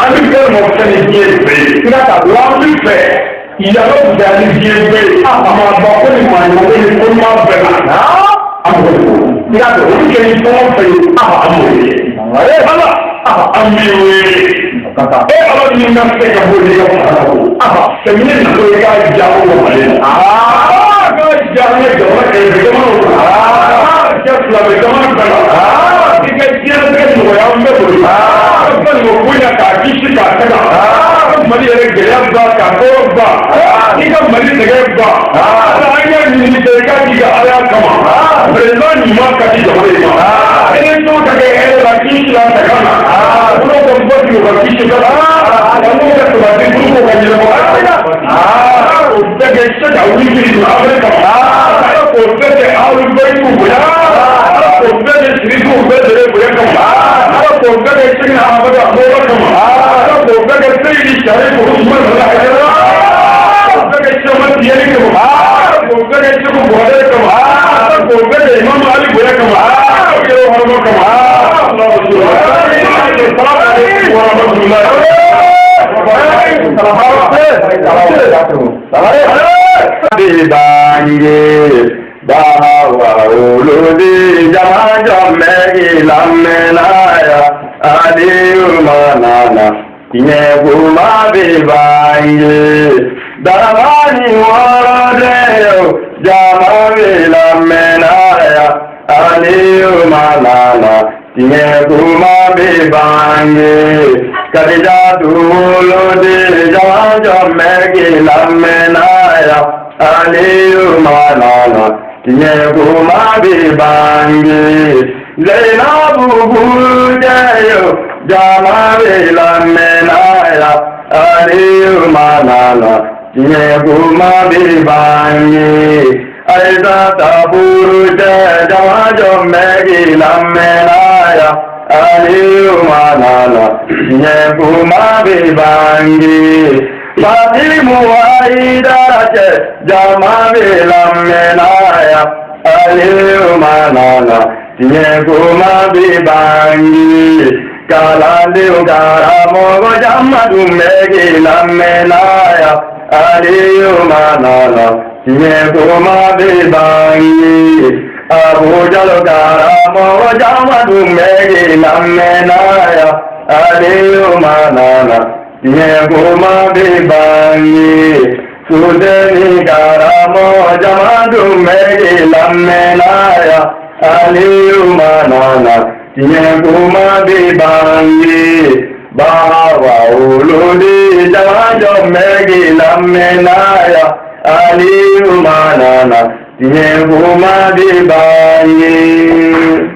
An bɛ fɛn mɔgɔ fɛn ni diɲɛ bɛɛ ye. Wa an bɛ fɛ yàrá òjà ni diɲɛ bɛɛ ye. Maa ba ko ni maa ɲuman ko ni ko ɲuman bɛɛ la. An b'o de bolo. Olu kɛ ni fɛn o fɛn ye, an b'o de kɛ. Ala, an b'i wele. E Ala min ka se ka bɔ n'i ka fanga ka bon. Sɛmiyɛ natɔ i k'a diya o ma Mali la. K'a diya an ka jamana kɛrɛfɛ jamanaw la. K'a diya silamɛ jamana bɛɛ la. I ka diɲɛlatigɛ nɔgɔya an bɛɛ bolo. Ka fɛn dɔ bonya k'a kisi k'a taga. Ka Mali yɛrɛ gɛlɛya ban k'a tɔɔrɔ ban. I ka Mali sɛgɛn ban. Ala an y'a ɲini fɛ i k'a k'i ka Alaya kama. Président ɲuman ka di jamana in ma. Élection ka kɛ hɛrɛ la kisi la taga na. Olu ka basigi u ka kisi ka. Olu ka sabati olu ka ɲɛnabɔ. O bɛɛ kɛ se ka wuli kiri afiri kama. Ala k'o bɛɛ kɛ aw bɛɛ bonya. Ala k'o bɛɛ kɛ sirikiw bɛɛ lajɛlen bonya kama. Ala k'o bɛɛ kɛ sini Amadu Amoba kama. Ala k'o bɛɛ kɛ Seyidi Sarifu Usman Ala. K'o bɛɛ kɛ Sɛma Tiyɛni kama. Ala k'o bɛɛ kɛ Segu Buhari kama. Ala k'o bɛɛ kɛ Imam Ali bonya kama. Ala k'o kɛ hɔrɔn kama. Salamu alaikum wa rahmatullahi. Bawa olodi jamajo megi lammenaya adiu manana tinye kuma bibange daramani waradeo jamawi lammenaya adiu manana tinye kuma bibange kadija tulodi jamajo megi lammenaya aliu manana tinye kuma bibange Zainabu bujayo jamawi lammenaya aliu manana tinye kuma bibange Aisa taburu jamajo megi lammenaya aliu manana tinye kuma bibange Fatimu aidarache jamawi lammenaya aliu manana Diɲɛ ko ma bi bange kalandenw karamɔgɔ jama dun bɛ k'i lamɛnna yan Aliyu Manana diɲɛ ko ma bi bange Abu Jalo karamɔgɔ jama dun bɛ k'i lamɛnna yan Aliyu Manana diɲɛ ko ma bi bange Sudeni karamɔgɔ jama dun bɛ k'i lamɛnna yan Aliyu Manana diɲɛ ko ma bi bange Bawa wuludi jama jɔ bɛ k'i lamɛnna yan Aliyu Manana diɲɛ ko ma bi bange.